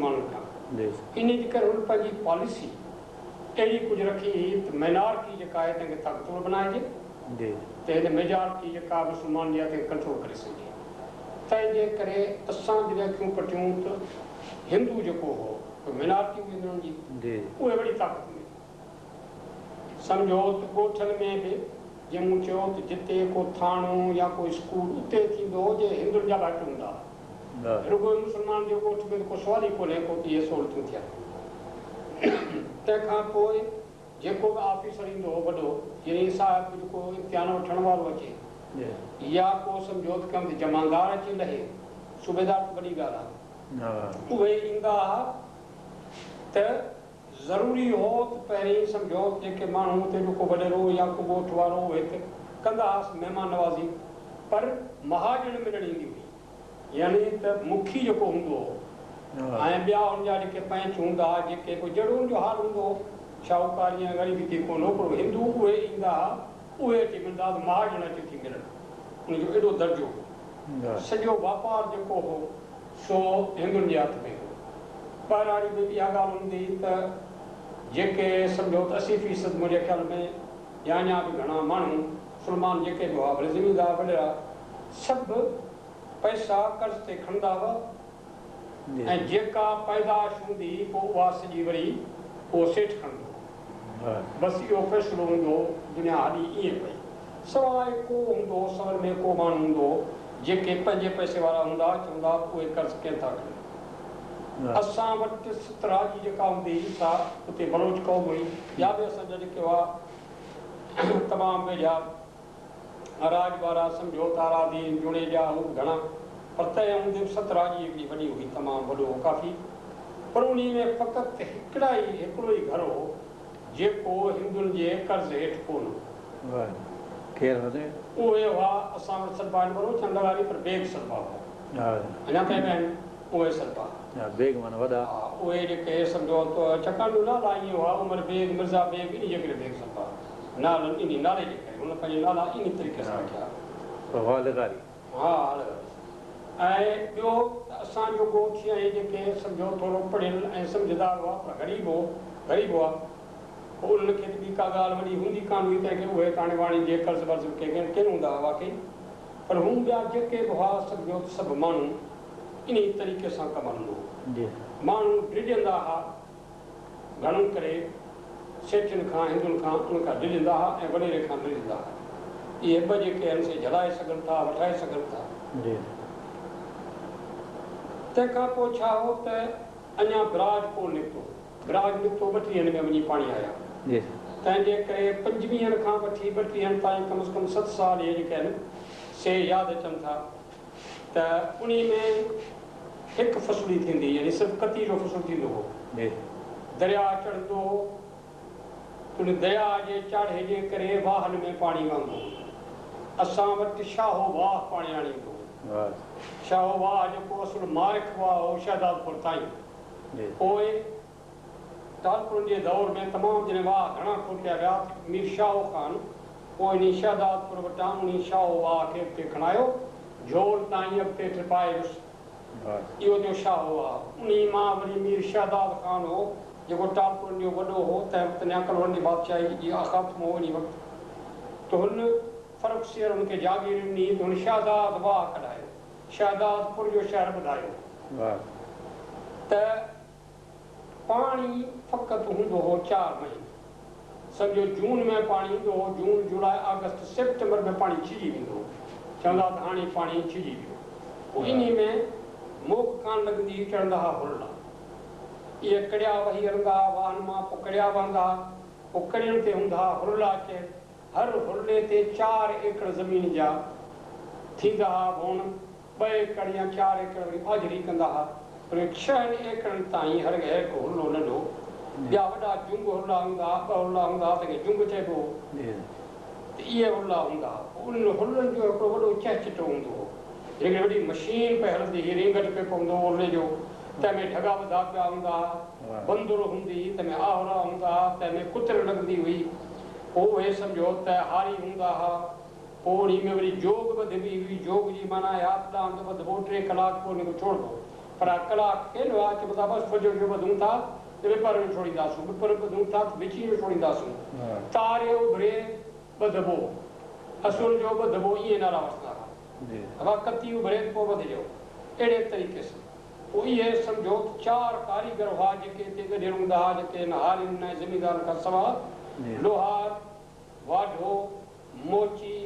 مسلمانن کان. انهي جي ڪري هن پنهنجي پاليسي اهڙي ڪجهه رکي هئي ته مائنارٽي جيڪا آهي تنهن کي طاقتور بنائجي ته هن ميجارٽي جيڪا مسلمان جي آهي تنهن کي ڪنٽرول ڪري سگهجي. تنهن جي ڪري اسان جڏهن اکيون پٽيون ته هندو جيڪو هو مائنارٽي هئي هندن جي اهي وڏي طاقت ۾. سمجهو ته ڳوٺن ۾ به جيئن مون چيو ته جتي ڪو ٿاڻو يا ڪو اسڪول اتي ٿيندو هو جي هندن جا ڀائٽ هوندا ها. رڳو مسلمانن جي ڳوٺ ۾ ته ڪو سوال ئي ڪونهي ڪو ته اهي سهولتون ٿين. تنهن کان پوء جيڪو به آفيسر ايندو هو وڏو يعني صاحب جيڪو امتحان وٺڻ وارو اچي يا ڪو سمجهو ته ڪنهن وقت جمعدار اچي لهي، صوبيدار ته وڏي ڳالهه آهي، اهي ايندا ها ته ضروري هو ته پهرين سمجهو ته جيڪي ماڻهو اتي جو ڪو وڏيرو يا ڪو ڳوٺ وارو اهي ته ڪندا هئس مهمان نوازي پر مهاڄڻ ملڻ ايندي هئي يعني ته مکي جيڪو هوندو هو ۽ ٻيا ان جا جيڪي پئنچ هوندا ها جيڪي پوء جهڙو ان جو حال هوندو هو شاهوڪاري ۽ غريبي تي ڪونه هو پر هندو اهي ايندا ها اهي اچي ملندا ها ته مهاڄڻ اچي ٿي ملڻ ان جو ايڏو درجو هو سڄو واپار جيڪو هو سو هندن جي هٿ ۾ هو. ٻهراڙي ۾ به اها ڳالهه هوندي هئي ته جيڪي سمجهو ته 80% منهنجي خيال ۾ يا اڃا به گهڻا ماڻهو مسلمان جيڪي به هئا ڀلي زميندار وڏيرا سڀ پئسا قرض تي کڻندا هئا ۽ جيڪا پيداش هوندي هئي پوء اها سڄي وري اهو سيٺ کڻندو هو. بس اهو فيصلو هوندو هو، دنيا هلي ائين پئي. سواء ڪو هوندو هو، سون ۾ ڪو ماڻهو هوندو هو، جيڪي پنهنجي پئسي وارا هوندا ها، چوندا ها ته اهي قرض ڪين ٿا کڻن. اسان وٽ ستراجي جيڪا هوندي هئي، سا اتي بلوچ قوم هئي، ٻيا به اسان جا جيڪي هئا، تمام ويجها راڄ وارا سمجهو ته آرادي جوڻيجا هو به گهڻا، پر تنهن هوندي به ستراجي هڪڙي وڏي هئي، تمام وڏو هو ڪافي، پر انهي ۾ فقط هڪڙا ئي هڪڙو ئي گهر هو، جيڪو هندن جي قرض هيٺ ڪونه هو. ڪير هو؟ اهي هئا اسان وٽ سڏبا آهن بلوچ ۽ لغاري پر بيگ سڏبا هئا. اڃا تائين به آهن اهي سڏبا. بيگ معنيٰ وڏا. ها اهي جيڪي سمجهو ته ڇاڪاڻ جو نالا ائين هئا عمر بيگ، مرزا بيگ انهي جي ڪري بيگ سڏبا هئا. نالن انهي نالي جي ڪري هن پنهنجا نالا انهي طريقي سان رکيا. پر هئا لغاري. ها لغاري. ۽ ٻيو ته اسان جو ڳوٺ يا هي جيڪي سمجهو ٿورو پڙهيل ۽ سمجهدار هئا پر غريب هو غريب هئا پوء انهن کي ته ٻي ڪا ڳالهه وڏي هوندي ڪانه هئي تنهن ڪري اهي ته هاڻي واڻين جي قرض ورض به ڪنهن ڪين هوندا هئا واقعي پر هون ٻيا جيڪي به هئا سمجهو ته سڀ ماڻهو انهي طريقي سان ڪم هلندو هو. ماڻهو ڊڄندا ها. گهڻو ڪري سيٺين کان، هندن کان، ان کان ڊڄندا ها ۽ وڏيري کان ڊڄندا ها. اهي ٻه جيڪي آهن سي جهلائي سگهن ٿا، وٺائي سگهن ٿا. تنهن کان پوء ڇا هو ته اڃا براج ڪونه نڪتو هو. براج نڪتو 32 ۾ وڃي پاڻي آيا. تنهن جي ڪري 25 کان وٺي 32 تائين ڪم از ڪم 7 سال اهي جيڪي آهن سي ياد اچن ٿا. ته انهي ۾ هڪ فصل ئي ٿيندي يعني صرف ڪتي جو فصل ٿيندو هو. درياء چڙهندو هو ته ان درياء جي چاڙهي جي ڪري واهن ۾ پاڻي وهندو هو. اسان وٽ شاهو واهه پاڻي آڻيندو هو. شاهو واهه جيڪو اصل مارک واهه هو شهدادپور تائين. پوء ٽالپرن جي دور ۾ تمام جڏهن واهه گهڻا کوٽيا ويا ته مير شاهو خان پوء انهي شهدادپور وٽان انهي شاهو واهه کي اڳتي کڻايو، جهول تائين اڳتي ٽپائي ويس. اهو ٿيو شاهو واهه. انهي مان وري مير شهداد خان هو، جيڪو ٽالپرن جو وڏو هو، تنهن وقت اڃا ڪلهوڙن جي بادشاهي جي خاتمو هو انهي وقت ته هن فرخ سير هن کي جاگير ڏني ته هن شهداد واهه ڪڍايو، شهدادپور جو شهر ٻڌايو ته. پاڻي فقط هوندو هو 4 مهينا. سمجهو جون ۾ پاڻي ايندو هو، جون، جولاء، آگسٽ، سيپٽمبر ۾ پاڻي ڇڄي ويندو هو. چوندا ته هاڻي پاڻي ڇڄي ويو. پوء انهي ۾ موڪ ڪانه لڳندي هئي، چڙهندا ها هرلا. اهي ڪڙيا وهي هلندا ها واهن مان، پوء ڪڙيا وهندا ها، پوء ڪڙين تي هوندا ها هرلا چيل. هر هرلي تي 4 ايڪڙ زمين جا ٿيندا ها ووڻ. 2 ايڪڙ يا 4 ايڪڙ وري ٻاجهري ڪندا ها، پر اهي 6 ايڪڙن تائين هر هڪ هرلو ننڍو، ٻيا وڏا جنگ هرلا هوندا ها، 2 هرلا هوندا ها تنهن کي جنگ چئبو هو، ته اهي هرلا هوندا ها. پوء انهن هرلن جو هڪڙو وڏو چهچٽو هوندو هو، هڪڙي وڏي مشين پئي هلندي هئي، رينگٽ پئي پوندو هو هرلي جو، تنهن ۾ ڍڳا ٻڌا پيا هوندا ها، بندر هوندي هئي، تنهن ۾ آهورا هوندا ها، تنهن ۾ ڪتر لڳندي هئي، پوء اهي سمجهو ته هاري هوندا ها. پوء انهي ۾ وري جوڳ ٻڌبي هئي. جوڳ جي معنيٰ آهي ته ڏاند ٻڌبو، 3 ڪلاڪ پوء ان کي ڇوڙبو. پر ڪلاڪ ڪين هئا، چوندا بس فجر جو ٻڌون ٿا ته ٻپهر جو ڇوڙينداسون، ٻپهر ٻڌون ٿا ته وچين جو ڇوڙينداسون، تاري اڀري ٻڌبو، اسر جو ٻڌبو، ائين نعرا وٺندا هئا. هوا ڪتي اڀري ته پوء ٻڌجو. اهڙي طريقي سان پوء اهي سمجهو ته چار ڪاريگر هئا جيڪي هتي ڳنڍيل هوندا هئا، جيڪي هن هارين ۽ زميندارن کان سوا، لوهار، واڍو، موچي،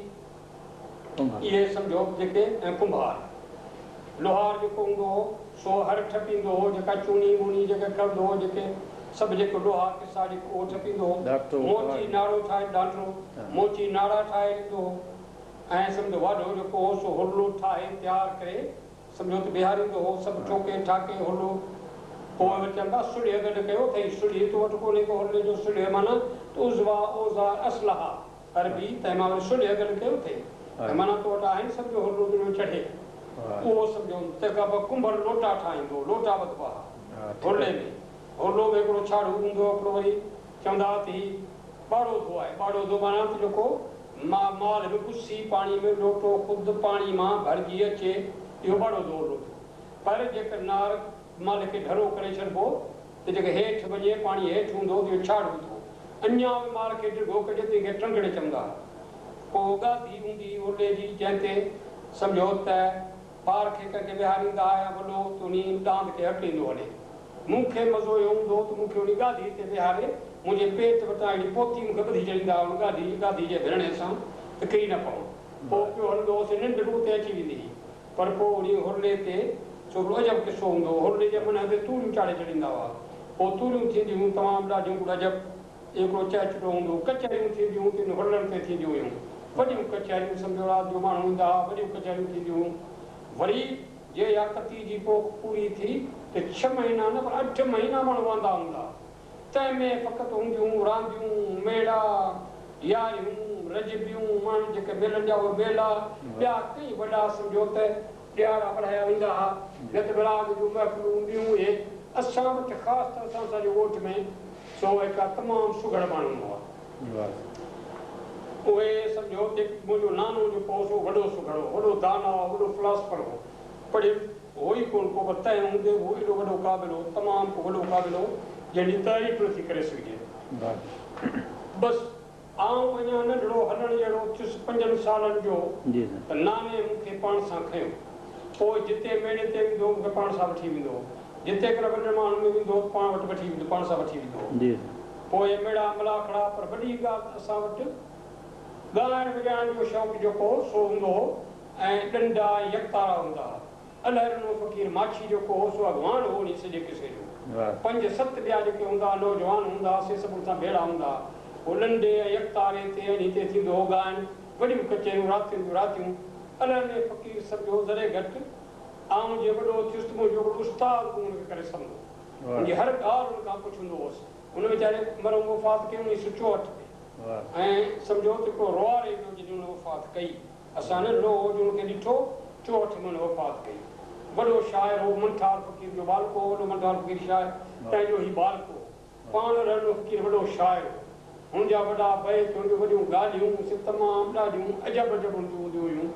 اهي سمجهو جيڪي ۽ ڪنڀار. لوهار جيڪو هوندو هو سو هر ٺپيندو هو، جيڪا چوني ووني جيڪي ڪرندو هو، جيڪي سڀ جيڪو لوها قصا جيڪو اهو ٺپيندو هو. موچي ناڙو ٺاهي ڏانٽرو، موچي ناڙا ٺاهي ڏيندو هو ۽ سمجهو واڍو جيڪو هو سو هرلو ٺاهي تيار ڪري سمجهو ته بيهاريندو هو، سڀ ٺوڪي ٺاڪي هرلو. پوء وري چوندا سلهه گڏ ڪيو اٿئي، سلهه تو وٽ ڪونهي ڪو هرلي جو سلهه معنيٰ ته عضوا، اوزار، اسلحا، عربي، تنهن مان وري سلهه گڏ ڪيو اٿئي ته معنيٰ تو وٽ آهن سمجهو هرلو تنهنجو چڙهي اهو سمجهو. تنهن کان پوء ڪنڀر لوٽا ٺاهيندو هو، لوٽا ٻڌبا ها هرلي ۾. هرلو به هڪڙو ڇاڙهو هوندو هو، هڪڙو وري چوندا ها ته هي ٻاڙو ڌو آهي، ٻاڙو ڌو معنيٰ ته جيڪو مال به پسي پاڻي ۾ لوٽو خود پاڻي مان ڀرجي اچي اهو ٻاڙو ڌو هرلو ٿيو. پر جيڪر نار مال کي ڍرو ڪري ڇڏبو ته جيڪر هيٺ وڃي پاڻي هيٺ هوندو ته اهو ڇاڙهو ٿو. اڃا به مال کي ڊگهو ڪجي ته ان کي ٽنگڙي چوندا ها. پوء ڳاڌي هوندي هئي هرلي جي جنهن تي سمجهو ته ٻار کي ڪنهن کي ويهاريندا ها يا وڏو ته انهي ڏاند کي هڪليندو هلي. مون کي مزو اهو هوندو هو ته مون کي انهي ڳاڌي تي ويهاري منهنجي پيٽ وٽان اهڙي پوتي مون کي ٻڌي ڇڏيندا ها ان ڳاڌي ڳاڌي جي ڀرڻي سان ته ڪري نه پوان. پوء پيو هلندو هوس ننڊ به اتي اچي ويندي هئي. پر پوء انهي هرلي تي ڇوڪرو عجب قصو هوندو هو. هرلي جي منهن تي توريون چاڙهي ڇڏيندا هئا. پوء توريون ٿينديون هيون تمام ڏاڍيون ڪجهه عجب هڪڙو چهچٽو هوندو هو. ڪچهريون ٿينديون هيون ته ان هرلن تي ٿينديون هيون. وڏيون ڪچهريون سمجهو رات جو ماڻهو ايندا هئا وڏيون ڪچهريون ٿينديون هيون. وري جي اها ڪتي جي پوک پوري ٿي ته ڇهه مهينا نه پر اٺ مهينا ماڻهو واندا هوندا. تنهن ۾ فقط هونديون رانديون، ميڙا، يارهيون، رجبيون، ماڻهن جيڪي ميلن جا اهي ميلا، ٻيا ڪئين وڏا سمجهو ته ڏهاڙا ملهايا ويندا ها، نه ته راڳ جون محفلون ٻيون اهي اسان وٽ خاص طرح سان اسان جي ڳوٺ ۾ سو هڪ تمام سگهڙ ماڻهو هئا. اهي سمجهو ته هڪ منهنجو نانو جيڪو هو سو وڏو سگهڙ هو، وڏو داناء هو، وڏو فلاسفر هو، پڙهيل هو ئي ڪونه ڪو پر تنهن هوندي به هو ايڏو وڏو قابل هو، تمام ڪو وڏو قابل هو، جنهن جي تعريف نٿي ڪري سگهجي. بس آئون اڃا ننڍڙو هلڻ جهڙو ٿيس پنجن سالن جو ته ناني مون کي پاڻ سان کنيو. پوء جتي ميڙي تي ويندو هو مون کي پاڻ سان وٺي ويندو هو. جتي ڪڏهن وڏن ماڻهن ۾ ويندو هو ته پاڻ وٽ وٺي ويندو پاڻ سان وٺي ويندو هو. پوء ميڙا ملاکڙا پر وڏي ڳالهه ته اسان وٽ ڳائڻ وڄائڻ جو شوق جيڪو هو سو هوندو هو. ۽ ڏنڊا ۽ يڪتارا هوندا ها. الهڏنو فقير ماڇي جيڪو هو سو اڳواڻ هو انهي سڄي قصي جو. پنج ست ٻيا جيڪي هوندا ها نوجوان هوندا ها سي سڀ ان سان ڀيڙا هوندا ها. پوء ڏنڊي ۽ يڪتاري تي انهي تي ٿيندو هو ڳائڻ، وڏيون ڪچهريون راتين جون راتيون. الهڏني فقير سمجهو ذري گهٽ آئون جي وڏو ٿيس ته منهنجو هڪڙو استاد به ان کي ڪري سمجهو. ان جي هر ڳالهه ان کان پڇندو هوس. ان ويچاري مرحوم وفات ڪئي انهي سو 64 ۾. ۽ سمجهو ته هڪڙو روئاري پيو جڏهن هن وفات ڪئي. اسان ننڍڙو هو جو ان کي ڏٺو، 64 ۾ هن وفات ڪئي. وڏو شاعر هو، منٺار فقير جو ٻالڪو هو، وڏو منٺار فقير شاعر، تنهن جو هي ٻالڪو هو. پاڻ الهڏنو فقير وڏو شاعر هو. هن جا وڏا بيت، هن جون وڏيون ڳالهيون، سي تمام ڏاڍيون عجب عجب هن جون هونديون هيون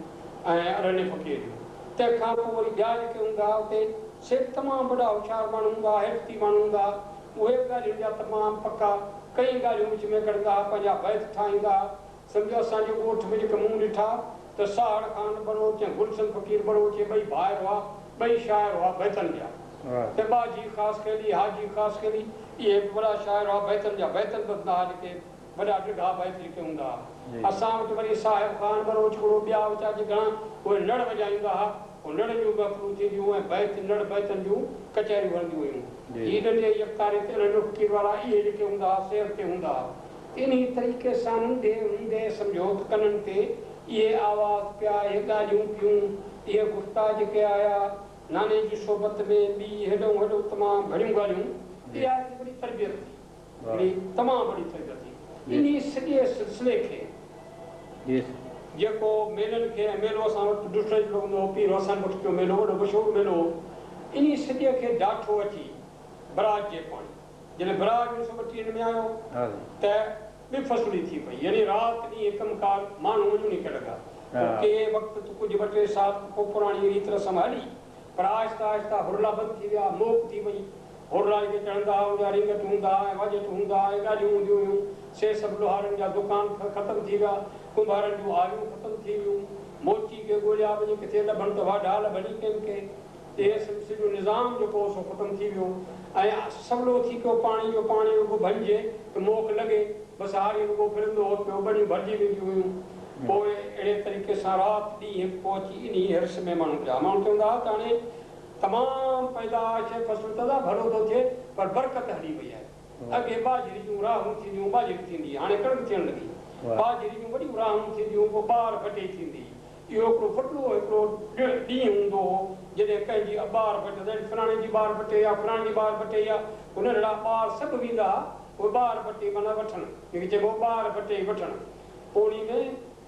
۽ الهڏني فقير جون. تنهن کان پوء وري ٻيا جيڪي هوندا ها اتي، سي به تمام وڏا هوشيار ماڻهو هوندا ها، حرفتي ماڻهو هوندا ها. اهي به ڳالهين جا تمام پڪا، ڪئين ڳالهيون وچ ۾ ڪڍندا ها، پنهنجا بيت ٺاهيندا ها. سمجهه اسان جي ڳوٺ ۾ جيڪي مون ڏٺا ته ساهڙ خان ٻروچ ۽ گلشن فقير ٻروچ اهي ٻئي ڀائر هئا، ٻئي شاعر هئا بيتن جا. ته ٻاجهي خاصخيلي، حاجي خاصخيلي اهي به وڏا شاعر هئا بيتن جا، بيتن ٻڌندا هئا جيڪي وڏا ڊگها بيت جيڪي هوندا هئا. اسان وٽ وري صاحب خان ٻروچ هڪڙو ٻيا ويچارا جي گهڻا اهي نڙ وڄائيندا هئا، پوء نڙ جون محفلون ٿينديون هيون ۽ بيت نڙ بيتن جون ڪچهريون هلنديون هيون. هي ڏنڊي يڪتاري تي الهڏنو فقير وارا اهي جيڪي هوندا هئا سي اڳتي هوندا هئا. انهي طريقي سان ننڍي هوندي سمجهو ته ڪنن تي اهي آواز پيا، اهي ڳالهيون پيون، اهي گفتا جيڪي آيا، ناني جي صحبت ۾ ٻي هيڏئون هوڏئون تمام گهڻيون ڳالهيون، اها هڪڙي وڏي تربيت ٿي، هڪڙي تمام وڏي تربيت ٿي. انهي سڄي سلسلي کي جيڪو ميلن کي ۽ ميلو اسان وٽ ڊسٽرڪٽ جو لڳندو هو، پير حسن بخش جو ميلو وڏو مشهور ميلو هو، انهي سڄي کي ڊاٺو اچي براج جي پاڻي. جڏهن براج 1932 ۾ آيو ته ٻه فصلي ٿي پئي يعني رات ڏينهن ڪم ڪار ماڻهو وڃڻ ئي لڳا. پوء ڪي وقت ته ڪجهه ٻه ٽي سال ته پوء پراڻي ريت رسم هلي پر آهسته آهسته هرلا بند ٿي ويا، موڪ ٿي وئي. هرلا جيڪي چڙهندا ها، ان جا رينگٽ هوندا ها ۽ واڄٽ هوندا ها ۽ ڳالهيون هونديون هيون، سي سڀ لوهارن جا دڪان ختم ٿي ويا، ڪنڀارن جون آريون ختم ٿي ويون. موچي کي ڳوليا وڃي ڪٿي لڀن ته واڍا لڀن ئي ڪين ڪي. اهي سڀ سڄو نظام جيڪو هو سو ختم ٿي ويو ۽ سولو ٿي پيو پاڻي جو پاڻي رڳو ڀڃجي ته موڪ لڳي، بس هاري رڳو ڦرندو هو پيو، ٻنيون ڀرجي وينديون هيون. پوء اهڙي طريقي سان رات ڏينهن پهچي انهي حرص ۾ ماڻهو پيا. ماڻهو چوندا ها ته هاڻي تمام پيدائش ۽ فصل ته ادا ڀلو ٿو ٿئي پر برڪت هلي وئي آهي. اڳي ٻاجهري جون راهون ٿينديون ٻاجهري ٿيندي هئي، هاڻي ڪڻڪ ٿيڻ لڳي. ٻاجهري جون وڏيون راهون ٿينديون هيون پوء ٻار بٽئي ٿيندي هئي. اهو هڪڙو وڏو هڪڙو ڏينهن هوندو هو جڏهن ڪنهن جي ٻار بٽ فلاڻي جي ٻار بٽئي آ فلاڻي جي ٻار بٽئي آ پوء ننڍڙا ٻار سڀ ويندا ها اهي ٻار بٽئي معنيٰ وٺڻ جنهن کي چئبو هو ٻار بٽئي وٺڻ. پوڙهي ۾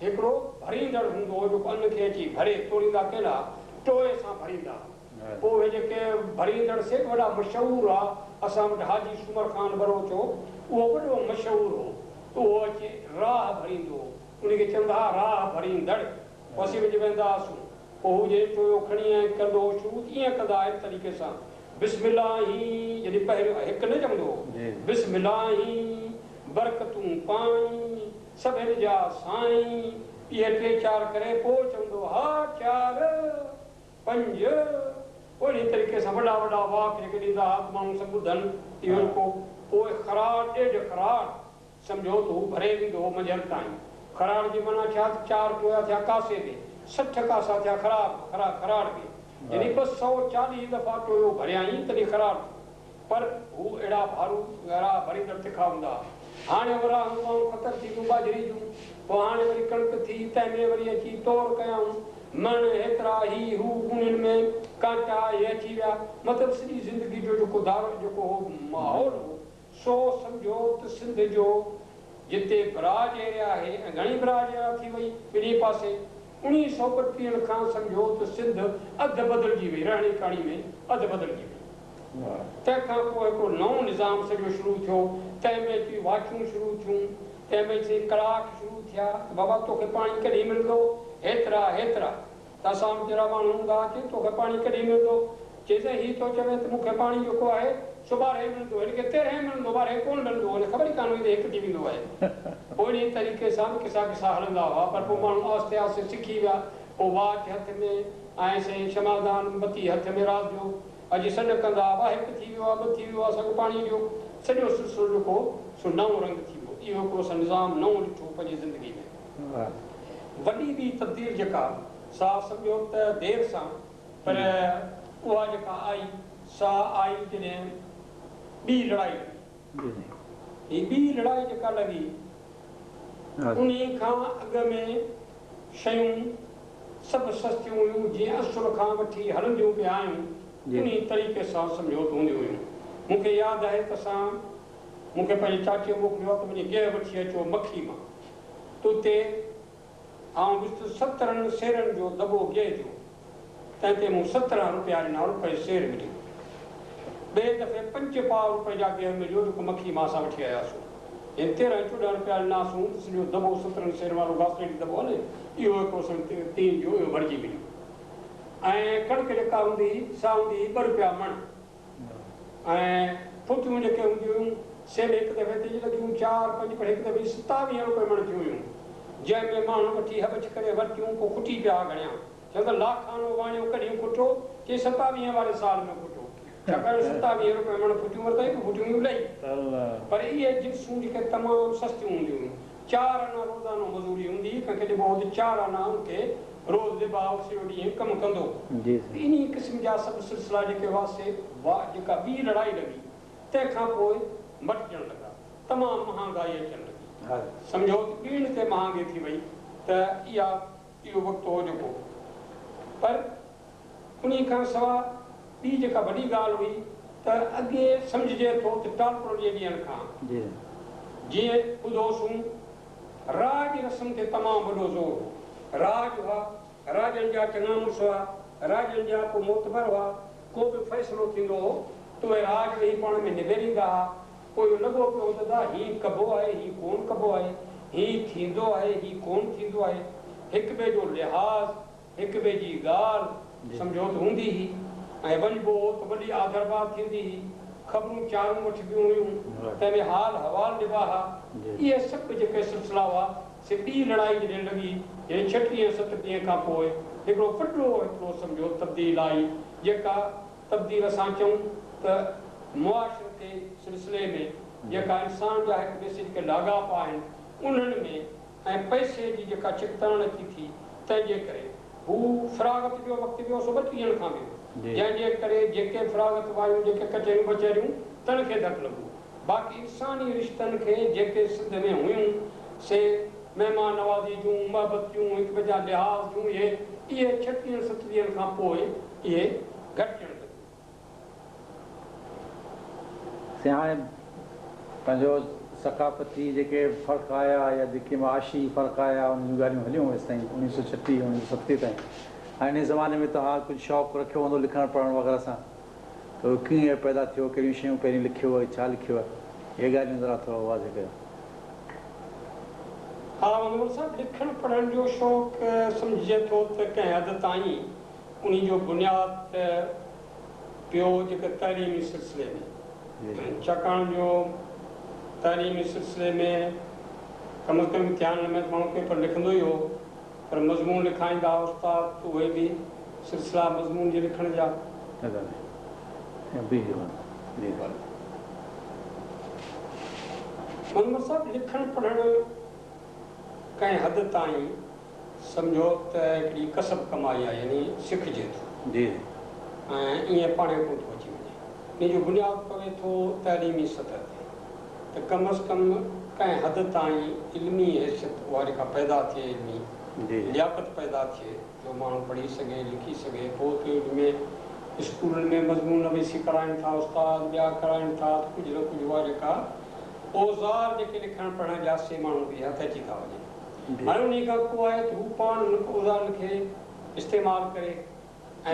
هڪڙو ڀريندڙ هوندو هو جيڪو ان کي اچي ڀري، توريندا ڪين ها، ٽوئي سان ڀريندا ها. پوء اهي جيڪي ڀريندڙ سي به وڏا مشهور ها. اسان وٽ حاجي سومر خان ٻروچ هو، اهو وڏو مشهور هو ته اهو اچي راهه ڀريندو هو. ان کي چوندا ها راهه ڀريندڙ. پوء اسين وڃي ويهندا هئاسون. پوء هو جڏهن ٽويو کڻي ۽ ڪندو هو شروع ته ائين ڪندا ها هن طريقي سان، بسم الله جڏهن پهريون هڪ نه چوندو هو، بسم الله برڪتون پائين سڀن جا سائين، اهي ٽي چار ڪري پوء چوندو ها چار، پنج، پوء انهي طريقي سان وڏا وڏا واڪ جيڪي ڏيندا ها ته ماڻهو سڀ ٻڌن، اهو جيڪو پوء خراڙ ڏيڍ خراڙ سمجهو ته هو ڀري ويندو هو منجهند تائين. خراڙ جي معنيٰ ڇا ته چار ٽويا ٿيا ڪاسي ۾، 60 ڪاسا ٿيا خراب، خراڙ ۾. يعني 240 دفعا ٽويو ڀريائين تڏهن خراڙ ٿيو. پر هو اهڙا ڀارو گهرا ڀريندڙ تکا هوندا ها. هاڻي وراهون مائون ختم ٿي ويون ٻاجهري جون. پوء هاڻي وري ڪڻڪ ٿي، تنهن ۾ وري اچي تور ڪيائون. مڻ هيترا هي هو ڳوڻين ۾ ڪانٽا اهي اچي ويا. مطلب سڄي زندگي جو جيڪو دارو جيڪو هو ماحول هو سو سمجهو ته سنڌ جو جتي براج ايريا آهي ۽ گهڻي براج ايريا ٿي وئي ٻنهي پاسي 1932 کان سمجهو ته سنڌ اڌ بدلجي وئي رهڻي ڪهڻي ۾ اڌ بدلجي وئي. تنهن کان پوء هڪڙو نئون نظام سڄو شروع ٿيو تنهن ۾ اچي واچون شروع ٿيون تنهن ۾ اچي ڪلاڪ شروع ٿيا ته بابا توکي پاڻي ڪڏهن ملندو هيترا هيترا ته اسان وٽ جهڙا ماڻهو هوندا ها چي توکي پاڻي ڪڏهن ملندو؟ چي سائين هي ٿو چوي ته مون کي پاڻي جيڪو آهي سو ٻارهين ملندو هن کي تيرهين ملندو ٻارهين ڪونه ملندو هن کي خبر ئي ڪانه هئي ته هڪ ٿي ويندو آهي. پوء انهي طريقي سان به قصا قصا هلندا هئا پر پوء ماڻهو آهستي آهستي سکي ويا پوء واچ هٿ ۾ ۽ سائين شمعدان بتي هٿ ۾ رات جو اچي سڏ ڪندا هئا هڪ ٿي ويو آهي ٻه ٿي ويو آهي اسان کي پاڻي ڏيو سڄو سلسلو جيڪو سو نئون رنگ ٿي ويو اهو هڪڙو اسان نظام نئون ڏٺو پنهنجي زندگي ۾. وڏي ٻي تبديل جيڪا سا سمجهو ته دير سان پر اها جيڪا آئي سا آئي جڏهن ٻي لڙائي لڳي. هي ٻي لڙائي جيڪا لڳي انهي کان اڳ ۾ شيون سڀ سستيون هيون جيئن اصل کان وٺي هلنديون پئي آيون انهي طريقي سان سمجهو ته هونديون هيون. مون کي ياد آهي ته اسان مون کي پنهنجي چاچي موڪليو ته وڃي گيهه وٺي اچو مکي مان. اتي آئون ويس ته 17 سيرن جو دٻو گيهه جو، تنهن تي مون 17 روپيا ڏنا، روپئي سير مليو. ٻئي دفعي 5 پاء روپئي جا گيهه مليو، جيڪو مکي مان اسان وٺي آياسون. يعني 13 14 روپيا ڏناسون ته سڄو دٻو 17 سير وارو گاسليٽي دٻو آهي نه، اهو هڪڙو سڻ تين جو اهو ڀرجي مليو. ۽ ڪڻڪ جيڪا هوندي هئي، سا هوندي هئي 2 روپيا مڻ. ۽ ڦوٽيون جيڪي هونديون هيون سي به هڪ دفعي تيز لڳيون 4 5 پر هڪ دفعي 27 روپيه مڻ ٿيون هيون جنهن ۾ ماڻهن وٺي هٻڇ ڪري ورتيون پوء کٽي پيا گهڻيا چون ته لاکانو واڻيو ڪڏهن کٽو چي 27 واري سال ۾ کٽو ڇاڪاڻ جو 27 روپيه مڻ ڦوٽيون ورتائين پوء ڦوٽيون هيون لهي پر اهي جنسون جيڪي تمام سستيون هونديون هيون 4 آنا روزانو مزوري هوندي هئي، ڪنهن کي ڏبو هو ته 4 آنا ان کي روز ڏبا هئا، سڄو ڏينهن ڪم ڪندو هو. ته انهيء قسم جا سڀ سلسلا جيڪي هئا سي جيڪا ٻي لڙائي لڳي، تنهن کان پوء مٽجڻ لڳا. تمام مهانگائي اچڻ لڳي. سمجهو ته ٻيڻ تي مهانگي ٿي وئي ته اها اهو وقت هو جيڪو پر انهيء کان سواء ٻي جيڪا وڏي ڳالهه هئي ته اڳي سمجهجي ٿو ته ٽالپرن جي ڏينهن کان جيئن ٻڌوسون راڄ رسم تي تمام وڏو زور هو. راڄ هئا، راڄن جا چڱا مڙس هئا، راڄن جا ڪو معتبر هئا، ڪو به فيصلو ٿيندو هو ته اهي راڄ ويهي پاڻ ۾ نبيريندا ها، پوء اهو لڳو پيو هو ته دا هيئن ڪبو آهي، هيئن ڪونه ڪبو آهي، هيئن ٿيندو آهي، هيئن ڪونه ٿيندو آهي. هڪ ٻئي جو لحاظ، هڪ ٻئي جي ڳالهه سمجهو ته هوندي هئي. ۽ وڃبو هو ته وڏي آڌرڀاء ٿيندي هئي، خبرون چارون وٺبيون هيون، تنهن ۾ حال حوال ڏبا ها. اهي سڀ جيڪي سلسلا هئا، سي ٻي لڙائي جڏهن لڳي، يعني ڇٽيهين ستٽيهين کان پوء هڪڙو وڏو هڪڙو سمجهو تبديل آئي، جيڪا تبديل اسان چئون ته معاشرتي سلسلي ۾ جيڪا انسان جا هڪ ٻئي سان جيڪي لاڳاپا آهن، انهن ۾ ۽ پئسي جي جيڪا ڇڪتاڻ اچي ٿي، تنهن جي ڪري هو فراغت جو وقت ويو سو ٻٽيهن کان ويو، جنهن جي ڪري جيڪي فراغت واريون جيڪي ڪچهريون بچهريون تن کي ڌڪ لڳو. باقي انساني رشتن کي جيڪي سنڌ ۾ هيون سي مهمان نوازي جون، محبت جون، هڪ ٻئي جا لحاظ جون اهي اهي ڇٽيهن ستٽيهن کان پوء اهي گهٽجڻ لڳيون. سائين هاڻي پنهنجو ثقافتي جيڪي فرق آيا يا جيڪي معاشي فرق آيا انهن جون ڳالهيون هليون هيستائين 1936 1937 تائين هاڻي انهي زماني ۾ توهان ڪجهه شوق رکيو هوندو لکڻ پڙهڻ وغيره سان ته اهو ڪيئن پيدا ٿيو ڪهڙيون شيون پهرين لکيو ۽ ڇا لکيو اهي ڳالهيون ذرا ٿورو واضح ڪيو. ها منور صاحب لکڻ پڙهڻ جو شوق سمجهجي ٿو ته ڪنهن حد تائين انهي جو بنياد ته پيو جيڪي تعليمي سلسلي ۾ ڇاڪاڻ جو تعليمي سلسلي ۾ ڪم از ڪم امتحانن ۾ ته ماڻهو پيپر لکندو ئي هو پر مضمون لکائيندا ها استاد ته اهي به سلسلا مضمون جي لکڻ جا. منور صاحب لکڻ پڙهڻ ڪنهن حد تائين سمجهو ته هڪڙي ڪسب ڪمائي آهي يعني سکجي ٿو ۽ ائين پاڻهي ڪونه ٿو اچي وڃي. ان جو بنياد پوي ٿو تعليمي سطح تي ته ڪم از ڪم ڪنهن حد تائين علمي حيثيت اها جيڪا پيدا ٿئي علمي لياقت پيدا ٿئي جو ماڻهو پڙهي سگهي لکي سگهي پوء ته ان ۾ اسڪولن ۾ مضمون نويسي ڪرائين ٿا استاد ٻيا ڪرائين ٿا ته ڪجهه نه ڪجهه اها جيڪا اوزار جيڪي لکڻ پڙهڻ جا سي ماڻهو کي هٿ اچي ٿا وڃن. هاڻي انهي کان پوء آهي ته هو پاڻ انهن اوزارن کي استعمال ڪري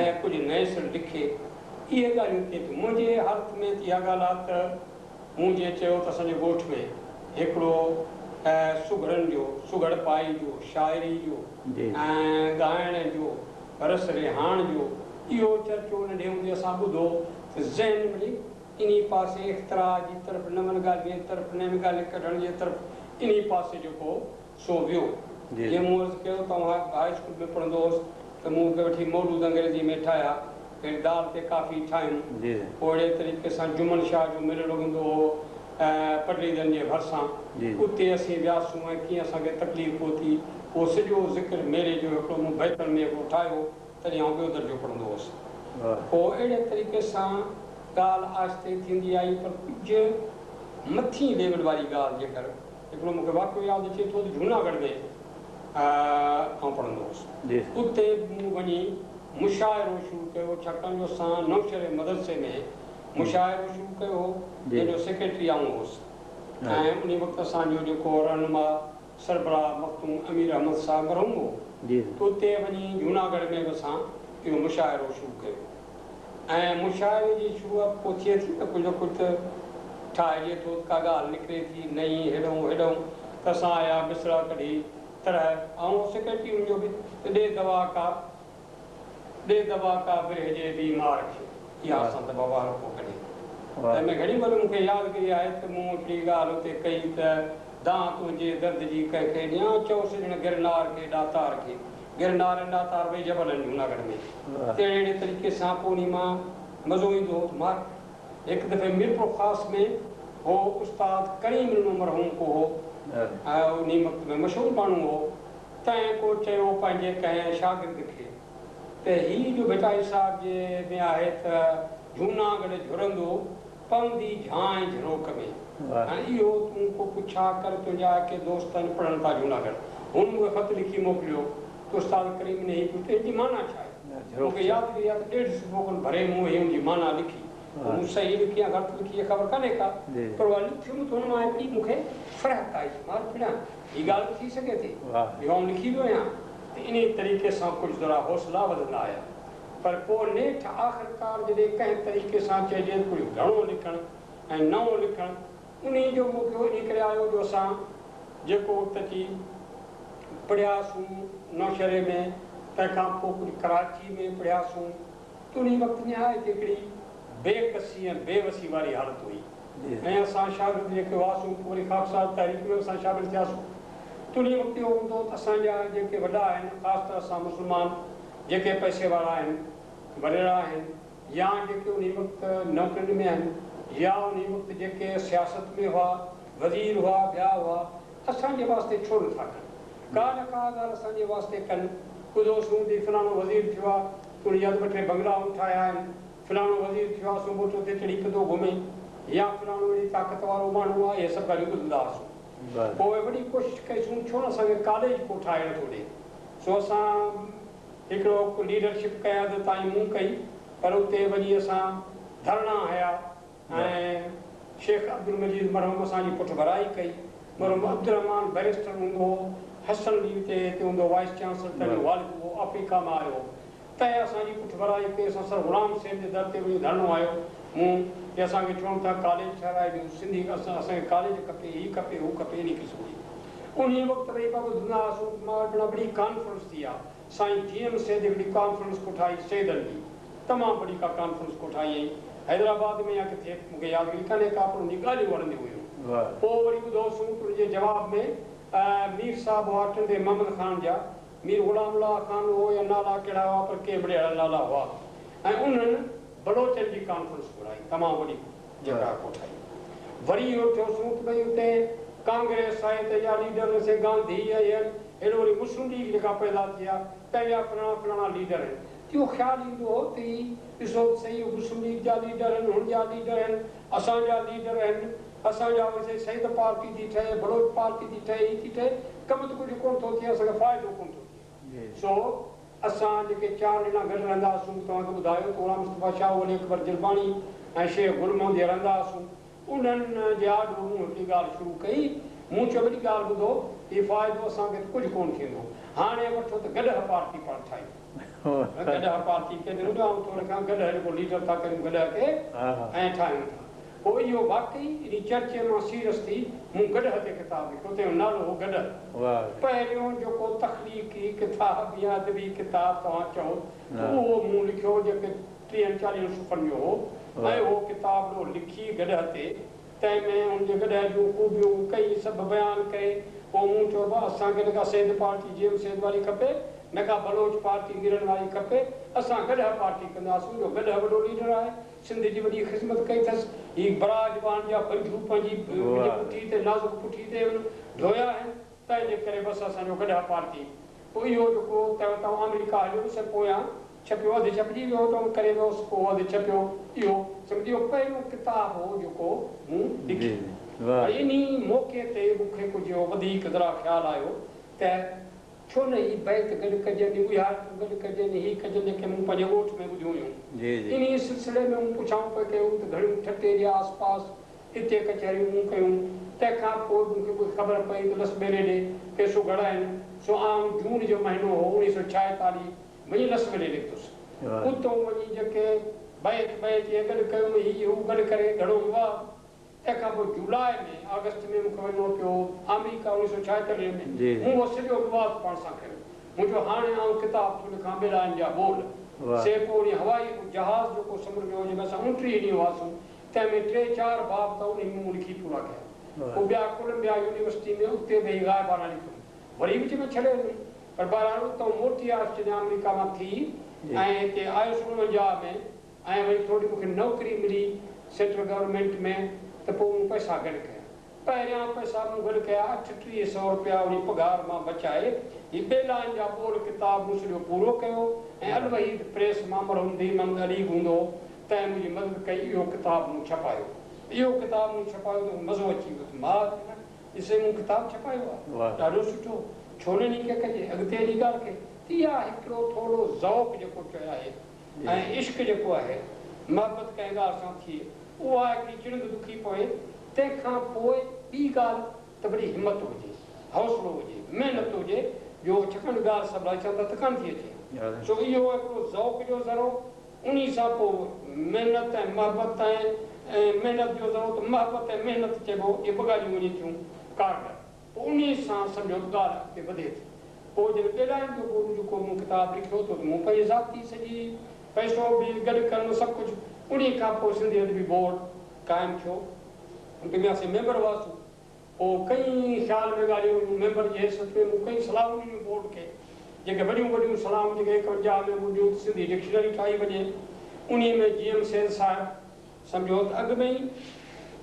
۽ ڪجهه نئين سر لکي. اهي ڳالهيون ٿئي ٿيون. منهنجي حالت ۾ ته اها ڳالهه آهي ته مون جيئن چيو ته اسان جي ڳوٺ ۾ هڪڙو سگهڙن جو، سگهڙ پائي جو، شاعري جو ۽ ڳائڻ جو، رس رهاڻ جو اهو چرچو ننڍي هوندي اسان ٻڌو ته ذهن ۾ انهي پاسي اختراع جي طرف نون ڳالهين جي طرف نين ڳالهين ڪڍڻ جي طرف انهي پاسي جيڪو سو ويو. جيئن مون عرض ڪيو ته آئون هاء اسڪول ۾ پڙهندو هوس ته مون اتي وٺي مولود انگريزي ۾ ٺاهيا، ڦر دال تي ڪافي ٺاهيم. پوء اهڙي طريقي سان جمن شاهه جو ميلو لڳندو هو پڊعيدن جي ڀرسان، اتي اسين وياسون ۽ ڪيئن اسان کي تڪليف پهتي، اهو سڄو ذڪر ميلي جو هڪڙو مون بيتن ۾ هڪڙو ٺاهيو. تڏهن آئون ٻيو درجو پڙهندو هوس. پوء اهڙي طريقي سان ڳالهه آهستي ٿيندي آئي پر ڪجهه مٿين ليول واري ڳالهه جيڪر هڪڙو مون کي واقعو ياد اچي ٿو ته جهوناڳڙهه ۾ آئون پڙهندو هوس اتي مون وڃي مشاعرو شروع ڪيو ڇاڪاڻ جو اسان نوشهري مدرسي ۾ مشاعرو شروع ڪيو هو جنهن جو سيڪريٽري آئون هوس ۽ انهي وقت اسان جو جيڪو رهنما سربراهه مخدوم امير احمد صاحب مرحوم هو ته اتي وڃي جهوناڳڙهه ۾ به اسان اهو مشاعرو شروع ڪيو ۽ مشاعري جي شروعات پوء ٿئي ٿي ته ڪجهه نه ڪجهه ته ٺاهجي ٿو ته ڪا ڳالهه نڪري ٿي نئين هيڏئون هيڏئون ته اسان آيا مصرع ڪڍي طرح آئون هوس سيڪريٽري ان جو به ته ڏي دوا ڪا ڏي دوا ڪا برهه جي بيمار کي. اها اسان دوا وارو ڪو ڪڍي. تنهن ۾ گهڻي مهل مون کي يادگيري آهي ته مون هڪڙي ڳالهه اتي ڪئي ته دانهن تنهنجي درد جي ڪنهن کي ڏيان، چئو سڄڻ گرنار کي ڏاتار کي. گرنار ۽ ڏاتار ٻئي جبل آهن جهوناڳڙهه ۾. تهڙي اهڙي طريقي سان پوء انهي مان مزو ايندو هو ته مار هڪ دفعي ميرپورخاص ۾ هو استاد ڪريم ڏنو مرحوم ڪو هو ۽ انهي وقت ۾ مشهور ماڻهو هو. تنهن ڪو چيو پنهنجي ڪنهن شاگرد کي ته هي جو ڀٽائي صاحب جي ۾ آهي ته جهوناڳڙهه جهرندو پوندي جهانء جهروڪ ۾. هاڻي اهو تون ڪو پڇا ڪر تنهنجا ڪي دوست آهن پڙهن ٿا جهوناڳڙهه. هن مون کي خط لکي موڪليو ته استاد ڪريم ني هي پڇيو ته هن جي معنيٰ ڇا آهي؟ مون کي يادگيري آهي ته ڏيڍ صفحو کن ڀري مون هي ان جي معنيٰ لکي. پوء مون صحيح لکي يا غلط لکي اها خبر ڪانهي ڪا پر اها لکيم ته هن مان هڪڙي مون کي فرحت آئي ته مان پڙهيان هي ڳالهه به ٿي سگهي ٿي جو آئون لکي ويو آهيان ته انهي طريقي سان ڪجهه ذرا حوصلا وڌندا آيا پر پوء نيٺ آخرڪار جڏهن ڪنهن طريقي سان چئجي ته ڪجهه گهڻو لکڻ ۽ نئون لکڻ انهي جو موقعو انهي ڪري آيو جو اسان جيڪو وقت اچي پڙهياسون نوشهري ۾ تنهن کان پوء ڪجهه ڪراچي ۾ پڙهياسون. ته انهي وقت نهايت هڪڙي بيڪسي ۽ بيوسي واري حالت هئي ۽ اسان شاگرد جيڪي هئاسون پوء وري خاڪسار تحريڪ ۾ به اسان شامل ٿياسون ته انهي وقت اهو هوندو هو ته اسان جا جيڪي وڏا آهن خاص طرح سان مسلمان جيڪي پئسي وارا آهن وڏيرا آهن يا جيڪي انهي وقت نوڪرين ۾ آهن يا انهي وقت جيڪي سياست ۾ هئا وزير هئا ٻيا هئا اسان جي واسطي ڇو نٿا ڪن ڪا نه ڪا ڳالهه اسان جي واسطي ڪن. ٻڌوسون ته فلاڻو وزير ٿيو آ، ان جا ته ٻه ٽي بنگلا هن ٺاهيا آهن. فلاڻو وزير ٿيو آ، سو موٽر تي چڙهي پيو ٿو گهمي يا فلاڻو اهڙي طاقت وارو ماڻهو آ، اهي سڀ ڳالهيون ٻڌندا هئاسون. پوء وڏي ڪوشش ڪئيسون ڇو نه اسان کي ڪاليج ڪو ٺاهي نٿو ڏي. سو اسان هڪڙو ليڊرشپ قيادت تائين مون ڪئي پر اتي وڃي اسان ڌرڻا هنيا. ۽ شيخ عبدالمجيد مرحوم اسان جي پٺڀرائي ڪئي. مرحوم عبدالرحمان بئريسٽر هوندو هو، حسن علي اتي هتي هوندو هو وائيس چانسلر تنهن جو والد هو آفريڪا مان آيو هو تنهن اسان جي پٺڀرائي ڪئي. اسان سر غلام حسين جي در تي وڃي ڌرڻو هنيو مون ته اسان کي ڇو نٿا ڪاليج ٺهرائي ڏيو سنڌي اسان کي ڪاليج کپي هي کپي هو کپي انهي قسم جي انهي وقت ويهي پيا ٻڌندا هئاسون ته مان وٽ وڏي ڪانفرنس ٿي آ سائين جي ايم سيد هڪڙي ڪانفرنس ڪوٺائي سيدن جي تمام وڏي ڪا ڪانفرنس ڪوٺائي هئائين حيدرآباد ۾ يا ڪٿي مون کي يادگيري ڪانهي ڪا پر ان جون ڳالهيون وڻنديون هيون. پوء وري ٻڌوسون ته ان جي جواب ۾ مير صاحب هئا ٽنڊي محمد خان جا مير غلام الله خان هو يا نالا ڪهڙا هئا پر ڪي مڙئي اهڙا نالا هئا ۽ انهن بلوچن جي ڪانفرنس گهرائي تمام وڏي جيڪا ڪوٺائي. وري اهو ٿيوسون ته ڀئي اتي ڪانگريس آهي تنهن جا ليڊر سي گانڌي ۽ اهي هيڏو وري مسلم ليگ جيڪا پيدا ٿي آ تنهن جا فلاڻا فلاڻا ليڊر آهن. اهو خيال ايندو هو ته هي ڏسو ته سهي اهي مسلم ليگ جا ليڊر آهن، هن جا ليڊر آهن، اسان جا ليڊر آهن، اسان جا وري سيد پارٽي ٿي ٺهي، بلوچ پارٽي ٿي ٺهي، هي ٿي ٺهي، ڪم ته ڪجهه ڪونه ٿو ٿئي، اسان کي فائدو ڪونه ٿو ٿئي. سو اسان جيڪي چار ڄڻا گڏ رهندا هئاسون، توهان کي ٻڌايو ته غلام مصطفيٰ شاهه، علي اڪبر جلباڻي ۽ شيخ گل محمد اهي رهندا هئاسون. انهن جي آڏو مون هڪڙي ڳالهه شروع ڪئي. مون چيو وڏي ڳالهه ٻڌو، هي فائدو اسان کي ته ڪجهه ڪونه ٿيندو. هاڻي وٺو ته گڏهه پارٽي پاڻ ٺاهيون. گڏهه پارٽي ڪنهن ڏنو جو آئون ٿو رکان گڏهه جيڪو ليڊر ٿا ڪريون گڏهه کي ۽ ٺاهيون ٿا. پوء اهو واقعي انهي چرچي مان سيرس ٿي مون گڏهه تي ڪتاب لکيو تنهن جو نالو هو گڏهه. پهريون جيڪو تخليقي ڪتاب يا ادبي ڪتاب توهان چئو ته اهو مون لکيو جيڪي ٽيهن چاليهن صفحن جو هو ۽ اهو ڪتابڙو لکي گڏهه تي، تنهن ۾ ان جي گڏهه جون خوبيون ڪئي سڀ بيان ڪري، پوء مون چيو ته اسان کي نه ڪا سيد پارٽي جي ايم سيد واري کپي، نه ڪا بلوچ پارٽي ميرن واري کپي، اسان گڏهه پارٽي ڪنداسون جو گڏهه وڏو ليڊر آهي، سنڌ جي وڏي خذمت ڪئي اٿس، هي براج واهن جا بنجو پنهنجي پٺي تي نازڪ پٺي تي هن ڍويا آهن، تنهن جي ڪري بس اسان جو گڏهه پارٽي. پوء اهو جيڪو تنهن تان آمريڪا هليو ويس ۽ پويان ڇپيو اڌ ڇپجي ويو ته ان ڪري ويس پوء اڌ ڇپيو اهو سمجهه اهو پهريون ڪتاب هو جيڪو مون لکيو ۽ انهي موقعي تي مون کي ڪجهه اهو وڌيڪ ذرا خيال آيو ته ڇو نه هي بيت گڏ ڪجن ڳجهارتون گڏ ڪجن هي ڪجن جيڪي مون پنهنجي ڳوٺ ۾ ٻڌيون هيون انهي سلسلي ۾ مون پڇائون پئي ڪيون ته گهڻيون ٺٽي جي آس پاس اتي ڪچهريون مون ڪيون، تنهن کان پوء مون کي ڪجهه خبر پئي ته لسٻيلي ڏي ڪي سگهڙ آهن، سو آئون جون جو مهينو هو 1946 وڃي لسٻيلي نڪتس. اتئون وڃي جيڪي بيت بيت اهي گڏ ڪيم، هي هو گڏ ڪري گهڻو مواد. تنهن کان پوء جولاء ۾ آگسٽ ۾ مون کي وڃڻو پيو آمريڪا 1946 ۾، مون اهو سڄو مواد پاڻ سان کنيو. مون چيو هاڻي آئون ڪتاب ٿو لکان ٻيلائن جا ٻول. سي پوء انهي هوائي جهاز جيڪو سمنڊ جو هو جنهن ۾ اسان 29 ڏينهن هئاسون، تنهن ۾ ٽي چار باب ته انهي ۾ مون لکي پورا ڪيا. پوء ٻيا ڪولمبيا يونيورسٽي ۾ اتي ويهي غائبانه لکيم. وري وچ ۾ ڇڏي ويم. پر بهرحال اتئون موٽي آيس جڏهن آمريڪا مان ٿي ۽ هتي آيس 49 ۾ ۽ وري ٿوري مون کي نوڪري ملي سينٽرل گورنمينٽ ۾ ته پوء مون پئسا گڏ ڪيا. پهريان پئسا مون گڏ ڪيا 38 سئو رپيا انهي پگهار مان بچائي هي ٻيلائن جا ٻول ڪتاب مون سڄو پورو ڪيو ۽ الوحيد پريس مان مرحوم دين محمد عليگ هوندو هو تنهن منهنجي مدد ڪئي اهو ڪتاب مون ڇپايو اهو ڪتاب مون ڇپايو ته مزو اچي ويو ته ماء ٿي نه ڏسي مون ڪتاب ڇپايو آهي ڏاڍو سٺو ڇو نه انهي کي ڪجي اڳتي هلي ڳالهه کي ته اها هڪڙو ٿورو ذوق جيڪو چيو آهي ۽ عشق جيڪو آهي محبت ڪنهن ڳالهه سان ٿئي اها هڪڙي چڻنگ دکي پوي، تنهن کان پوء ٻي ڳالهه ته وڏي همت هجي، حوصلو هجي، محنت هجي جو ڇاڪاڻ ڳالهه سڀ چوندا ته ڪانه ٿي اچي. سو اهو هڪڙو ذوق جو ذرو، انهي سان پوء محنت ۽ محبت ۽ محنت جو ذرو ته محبت ۽ محنت چئبو، اهي ٻه ڳالهيون وڃي ٿيون ڪارگر. پوء انهي سان سمجهو ته ڳالهه اڳتي وڌي ٿي. پوء جڏهن ٻيلائن جو ٻول جيڪو مون ڪتاب لکيو ته مون پنهنجي ذاتي سڄي پئسو به گڏ ڪرڻ سڀ ڪجهه. انهي کان پوء سنڌي ادبي بورڊ قائم ٿيو. ان ۾ اسين ميمبر هئاسون. پوء ڪئين خيال ۾ ڳالهيون هيون. ميمبر جي حيثيت ۾ مون ڪئين صلاحون ڏنيون بورڊ کي. جيڪي وڏيون وڏيون صلاحون جيڪي 51 ۾ مون ڏنيون ته سنڌي ڊڪشنري ٺاهي وڃي. انهي ۾ جي ايم سيد صاحب سمجهو ته اڳ ۾ ئي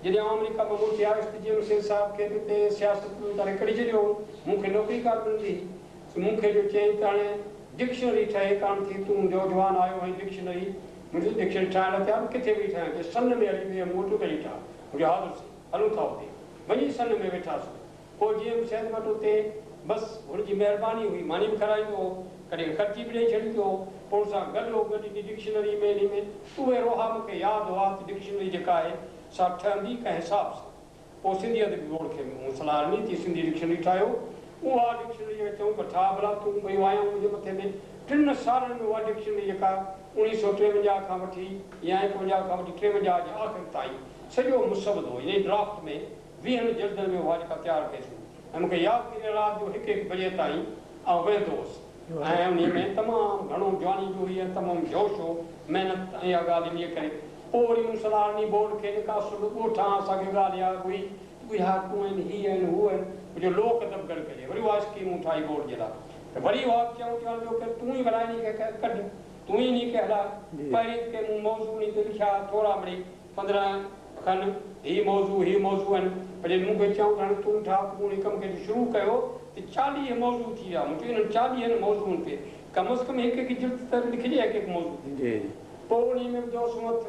جڏهن آئون آمريڪا مان موٽي آيس ته جي ايم سيد صاحب کي به اتي سياست ۾ ويچاري ڪڍي ڇڏيو هو. مون کي نوڪري ڪانه ملندي هئي. سو مون کي جو چيائين ته هاڻي ڊڪشنري ٺهي ڪانه ٿي، تون نوجوان آيو آهين ڊڪشنري. مون چيو ڊڪشنري ٺاهڻ لاء تيار، ڪٿي ويهي ٺاهيان؟ چي سن ۾ هلي ويهه مون وٽ اتي ئي ٺاهه. مون چيو حاضر سائين، هلون ٿا اتي. وڃي سن ۾ ويٺاسون. پوء جي ايم سيد وٽ اتي بس هن جي مهرباني هئي، ماني به کارائيندو هو، ڪڏهن خرچي به ڏئي ڇڏيندو هو. پوء ان سان گڏو گڏ انهي ڊڪشنري ۾ انهي ۾ اهي روها مون کي ياد هئا ته ڊڪشنري جيڪا آهي سا ٺهندي ڪنهن حساب سان. پوء سنڌي ادبي بورڊ کي مون صلاح ڏني ته سنڌي ڊڪشنري ٺاهيو. اها ڊڪشنري جيڪا چئون ته ٺاهه ڀلا تون ڀئي وايون منهنجي مٿي ۾. 3 سالن ۾ اها ڊڪشنري جيڪا 1953 کان وٺي يا 51 کان وٺي 53 جي آخر تائين سڄو مسودو يعني ڊرافٽ ۾ 20 جلدن ۾ اها جيڪا تيار ڪئيسون ۽ مون کي ياد ڪري رات جو هڪ هڪ بجي تائين آئون ويهندو هوس ۽ انهي ۾ تمام گهڻو جواني به هئي ۽ تمام جوش هو، محنت ۽ اها ڳالهه انهيء ڪري پوء وري مون صلاح ڏني بورڊ کي جيڪا اصل ڳوٺان اسان کي ڳالهه اها هئي ته ڳجهارتون آهن، هي آهن، هو آهن، جو لوڪ ادب گڏ ڪجي. وري اها اسڪيم مون ٺاهي بورڊ جي لاء ته وري اها به چيائون ته جو ڪر تون ئي ڀلا انهي کي ڪڍ، تون ئي انهي کي هلاء. پهرين ته ڪي مون موضوع انهي تي لکيا ٿورا مڙئي 15 کن هي موضوع هي موضوع آهن، پر جڏهن مون کي چيائون ته هاڻي تون ٺاهه ته مون انهي ڪم کي جو شروع ڪيو ته 40 موضوع ٿي ويا. مون چيو انهن 40 موضوعن تي ڪم از ڪم هڪ هڪ جلد ته لکجي هڪ هڪ موضوع تي. پوء انهي ۾ وڌوسون هٿ.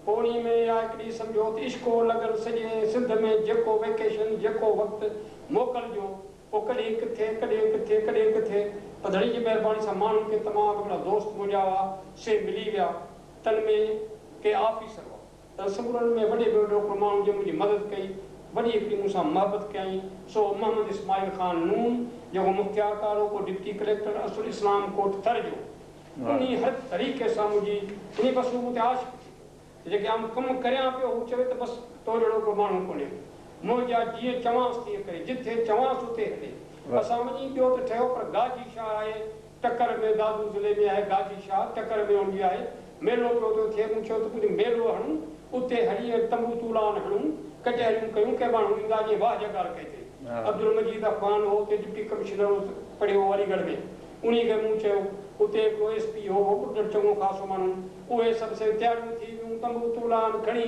پوء انهي ۾ يا هڪڙي سمجهو ته عشق و لگن سڄي سنڌ ۾ جيڪو ويڪيشن جيڪو وقت موڪل جو پوء ڪڏهن ڪٿي ڪڏهن ڪٿي ڪڏهن ڪٿي پر ڌڻي جي مهرباني سان ماڻهن کي تمام هڪڙا دوست منهنجا هئا سي ملي ويا تن ۾ ڪي آفيسر هئا تن سمورن ۾ وڏي ۾ وڏو هڪڙو ماڻهو جنهن منهنجي مدد ڪئي وڏي هڪڙي مون سان محبت ڪيائين سو هو محمد اسماعيل خان نون جيڪو مختيارڪار هو پوء ڊپٽي ڪليڪٽر اصل اسلام ڪوٽ ٿر جو انهي هر طريقي سان منهنجي انهي بس هو مون تي عاشق ٿي پيو ته جيڪي آئون ڪم ڪريان پيو هو چوي ته بس تو جهڙو ڪو ماڻهو ڪونهي منهنجا جيئن چوانس تيئن ڪري جٿي چوانس اتي هلي اسان وڃي ٻيو ته ٺهيو پر گاجي شاهه آهي ٽڪر ۾ دادو ضلعي ۾ آهي گاجي شاهه ٽڪر ۾ هن جي آهي ميلو پيو ٿو ٿئي مون چيو ته ڪجهه ميلو هڻون اتي هلي ۽ تنبو طولان هڻون ڪچهريون ڪيون ڪي ماڻهو ايندا جيئن واهه جڳار ڪئي اٿئي عبدالمجيد افغان هو اتي ڊپٽي ڪمشنر هو پڙهيو هو علي ڳڙهه ۾ انهي کي مون چيو، اتي هڪڙو ايس پي هو، هو ٻڍڙ چڱو خاصو ماڻهو. اهي سڀ سي تياريون ٿي ويون، تنبو طولان کڻي،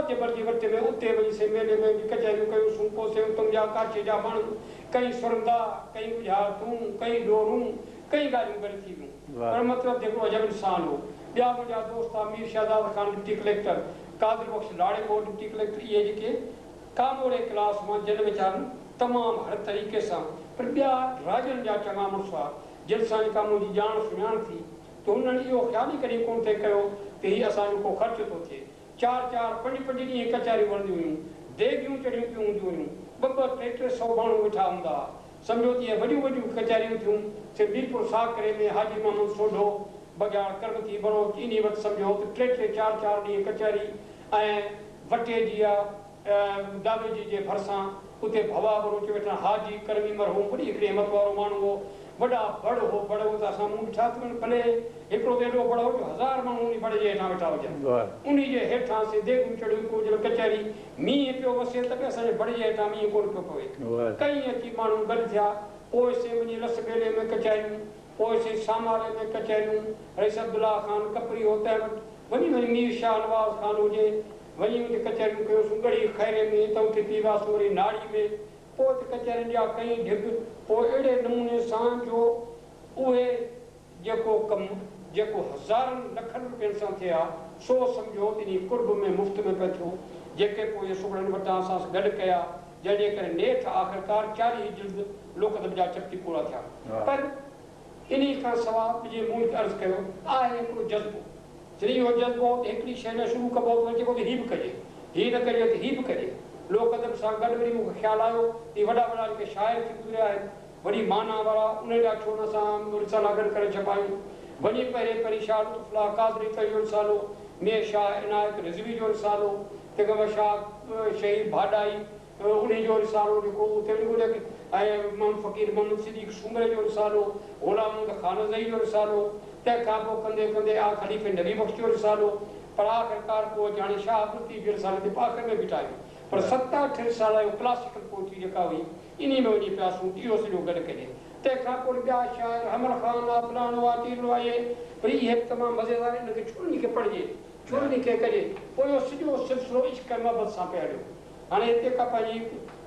جبل جي وٽ ۾ اتي وڃي سي ميلي ۾ به ڪچهريون ڪيون سون، پوء سي اتم جا ڪاڇي جا ماڻهو، ڪئين سرندا، ڪئين ڳجهارتون، ڪئين ڏورون، ڪئين ڳالهيون گڏ ٿي ويون. پر مطلب ته هڪڙو عجب انسان هو. ٻيا منهنجا دوست ها مير شهداد خان ڊپٽي ڪليڪٽر، قادر بخش لاڙڪ هو ڊپٽي ڪليڪٽر، اهي جيڪي ڪاموري ڪلاس مان جن ويچارن تمام هر طريقي سان پر ٻيا راڄن جا چڱا مڙس هئا جن سان جيڪا منهنجي ڄاڻ سڃاڻ ٿي ته هنن اهو خيال ئي ڪڏهن ڪونه ٿي ڪيو ته هي اسان جو ڪو خرچ ٿو ٿئي. چار چار پنج پنج ڏينهن ڪچهريون هلنديون هيون، ديڳيون چڙهيون پيون هونديون هيون، ٻه ٻه ٽي ٽي سئو ماڻهو ويٺا هوندا ها. سمجهو ته اهي وڏيون وڏيون ڪچهريون ٿيون سي ميرپور ساڪري ۾ حاجي محمد سوڍو، بگياڙ ڪرمتي بروچ انهي وٽ سمجهو ته ٽي ٽي چار چار ڏينهن ڪچهري ۽ وٽي جي آ دادوجي جي ڀرسان اتي ڀوا ٻروچ ويٺل حاجي ڪرمي مرحوم وڏي هڪڙي همت وارو ماڻهو هو. وڏا بڙ هو، بڙ هو ته اسان مون ڏٺا ته ڀلي هڪڙو ته ايڏو بڙ هو جو هزار ماڻهو انهي بڙ جي هيٺان ويٺا هجن. انهي جي هيٺان سي ديڳون چڙهيون پيون هجن ڪچهري مينهن پيو وسي ته به اسان جي بڙ جي هيٺان مينهن ڪونه پيو پوي. ڪئين اچي ماڻهو گڏ ٿيا. پوء سي وڃي لس ٻيلي ۾ ڪچهريون، پوء سي ساماري ۾ ڪچهريون، رئيس عبدالله خان ڪپري هو تنهن وٽ وڃي وڃي مير شاهنواز خان هجي وڃي اتي ڪچهريون ڪيوسون، ڳڙهي خيري ۾ اتان اٿي پي وياسون وري ناڙي ۾، پوء ته ڪچهرين جا ڪئين ڍڳ، پوء اهڙي نموني سان جو اهي جيڪو ڪم جيڪو هزارن لکن روپين سان ٿئي ها، سو سمجهو ته انهي قرب ۾ مفت ۾ پئي ٿيو، جيڪي پوء اهي سگهڙن وٽان اسان گڏ ڪيا، جنهن جي ڪري نيٺ آخرڪار 40 جلد لوڪ ادب جا ڇپجي پورا ٿيا. پر انهي کان سواء به جيئن مون عرض ڪيو آهي هڪڙو جذبو، جڏهن اهو جذبو هو ته هڪڙي شيء نه شروع ڪبو ته وري چئبو ته هي به ڪجي، هي نه ڪجي ته هي به ڪجي. لوڪ ادب سان گڏ وري مون کي خيال آيو ته هي وڏا وڏا جيڪي شاعر ٿي گذريا آهن، وڏي معنيٰ وارا، انهن جا ڇو نه اسان رسالا گڏ ڪري ڇپايون. وڃي پهرين پهرين شاهه لطف الله قادري تنهن جو رسالو، ميين شاهه عنايت رضوي جو رسالو، تنهن کان پوء شاهه شهيد ڀاڏائي، انهي جو رسالو جيڪو اتي وڃي ڳولهيا ۽ محمد فقير محمد صديق سومري جو رسالو، غلام محمد خانزئي جو رسالو، تنهن کان پوء ڪندي ڪندي آ خليفي نبي بخش جو رسالو، پر آخرڪار پوء اچي هاڻي شاهه عبداللطيف جي رسالي تي به آخر ۾ بيٺا آهيون. پر ست اٺ رسالا اهو ڪلاسيڪل پوئٽري جيڪا هئي انهي ۾ وڃي پياسون ته اهو سڄو گڏ ڪجي. تنهن کان پوء وري ٻيا شاعر حمل خان آ فلاڻو آ ٽيرڙو آ اهي وري اهي به تمام مزيدار انهن کي ڇو انهي کي پڙهجي ڇو انهي کي ڪجي. پوء اهو سڄو سلسلو عشق ۽ محبت سان پئي هليو. هاڻي هتي ڪا پنهنجي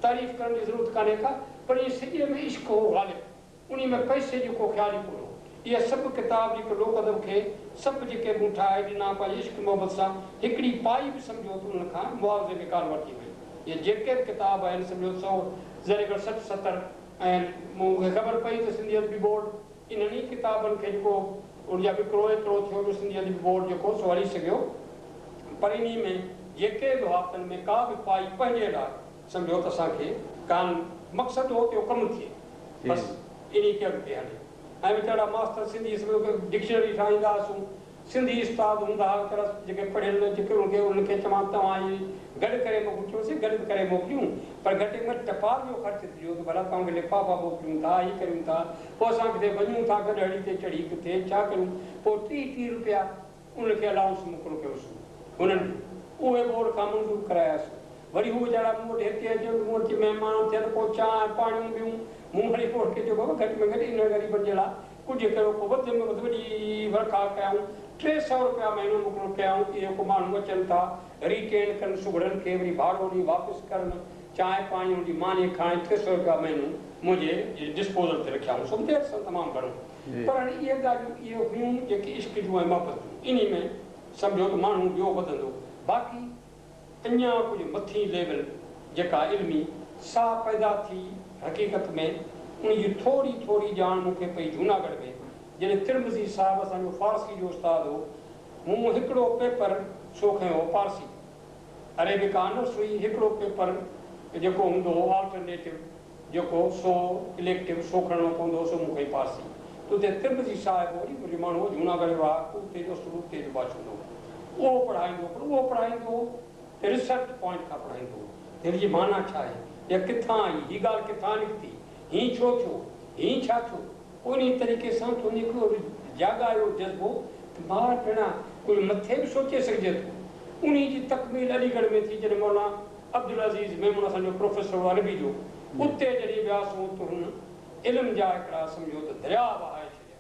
تعريف ڪرڻ جي ضرورت ڪانهي ڪا پر انهي سڄي ۾ عشق هو غالب. انهي ۾ پئسي جو ڪو خيال ئي ڪونه هو. اهي سڀ ڪتاب جيڪي لوڪ ادب کي سڀ جيڪي مون ٺاهي ڏنا پنهنجي عشق محبت سان هڪڙي پائي به سمجهو ته انهن کان معاوضي ۾ ڪانه ورتي وئي. اهي جيڪي به ڪتاب آهن سمجهو ته سو ذري گهٽ 60 70 ۽ مون کي خبر پئي ته سنڌي ادبي بورڊ انهن ئي ڪتابن کي جيڪو ان جا وڪرو ايترو ٿيو جو سنڌي ادبي بورڊ جيڪو سو هلي سگهيو پر انهي ۾ جيڪي به هئا تن ۾ ڪا به پائي پنهنجي لاء سمجهو ته اسان کي ڪانه مقصد هو ته اهو ڪم ٿئي بس انهي کي اڳتي هلي ۽ ويچارا ماستر سنڌي ڊڪشنري ٺاهيندا هئاسون سنڌي استاد هوندا هئا ويچارا جيڪي پڙهيل جيڪي انهن کي انهن کي چوان توهان هي گڏ ڪري موڪليو چيوسين گڏ ته ڪري موڪليون پر گهٽ ۾ گهٽ ٽپال جو خرچ ته ڏيو ته ڀلا توهان کي لفافا موڪليون ٿا هي ڪريون ٿا پوء اسان ڪٿي وڃون ٿا گڏهڙي تي چڙهي ڪٿي ڇا ڪريون پوء 30 30 روپيا انهن کي الائونس مقرر ڪيوسون هنن جو اهي بورڊ کان منظور ڪراياسون وري هو ويچارا مون وٽ هتي اچن مون وٽ مهمان ٿين پوء چانهه پاڻيون ٻيون مون وري بورڊ کي چيو بابا گهٽ ۾ گهٽ انهن غريبن جي لاء ڪجهه ڪيو پوء وڌ ۾ وڌ وڏي ورکا ڪيائون 300 روپيا مهينو مقرر ڪيائون اهي ڪو ماڻهو اچن ٿا ريٽين ڪن سگهڙن کي وري ڀاڙو ڏئي واپس ڪرن چانهه پاڻي ان جي ماني کائين 300 روپيا مهينو منهنجي ڊسپوزل تي رکيائون سو دير سان تمام گهڻو پر هاڻي اهي ڳالهيون اهي هيون جيڪي عشق جون ۽ محبت جون انهي ۾ سمجهو ته ماڻهو ٻيو وڌندو باقي اڃا ڪجهه مٿين ليول جيڪا علمي سا پيدا ٿي حقيقت ۾ ان جي ٿوري ٿوري ڄاڻ مون کي پئي جوناڳڙهه ۾ جڏهن ترمذي صاحب اسان جو فارسي جو استاد هو مون هڪڙو پيپر سو کنيو هو پارسي عريبڪ آنرس هئي هڪڙو پيپر جيڪو هوندو هو آلٽرنيٽو جيڪو سو اليڪٽو سو کڻڻو پوندو هو سو مون کنئي پارسي ته اتي ترمذي صاحب وڏي عمر جو ماڻهو هو جوناڳڙهه جو رهاڪو اتي جو اصل اتي جو باشندو هو اهو پڙهائيندو هو پر اهو پڙهائيندو هو ته ريسرچ پوائنٽ کان پڙهائيندو هو ته هن جي معنيٰ ڇا آهي يا ڪٿان آئي هي ڳالهه ڪٿان نڪتي هين ڇو ٿيو هين ڇا ٿيو پوء انهي طريقي سان ٿو هڪڙو جاڳايو جذبو ته ٻار ڀيڻا ڪجهه مٿي به سوچي سگهجي ٿو انهي جي تڪميل علي ڳڙهه ۾ ٿي جڏهن مولانا عبدالعزيز ميمڻ اسان جو پروفيسر هو عربي جو، اتي جڏهن وياسون ته هن علم جا هڪڙا سمجهو ته درياء وهائي ڇڏيا.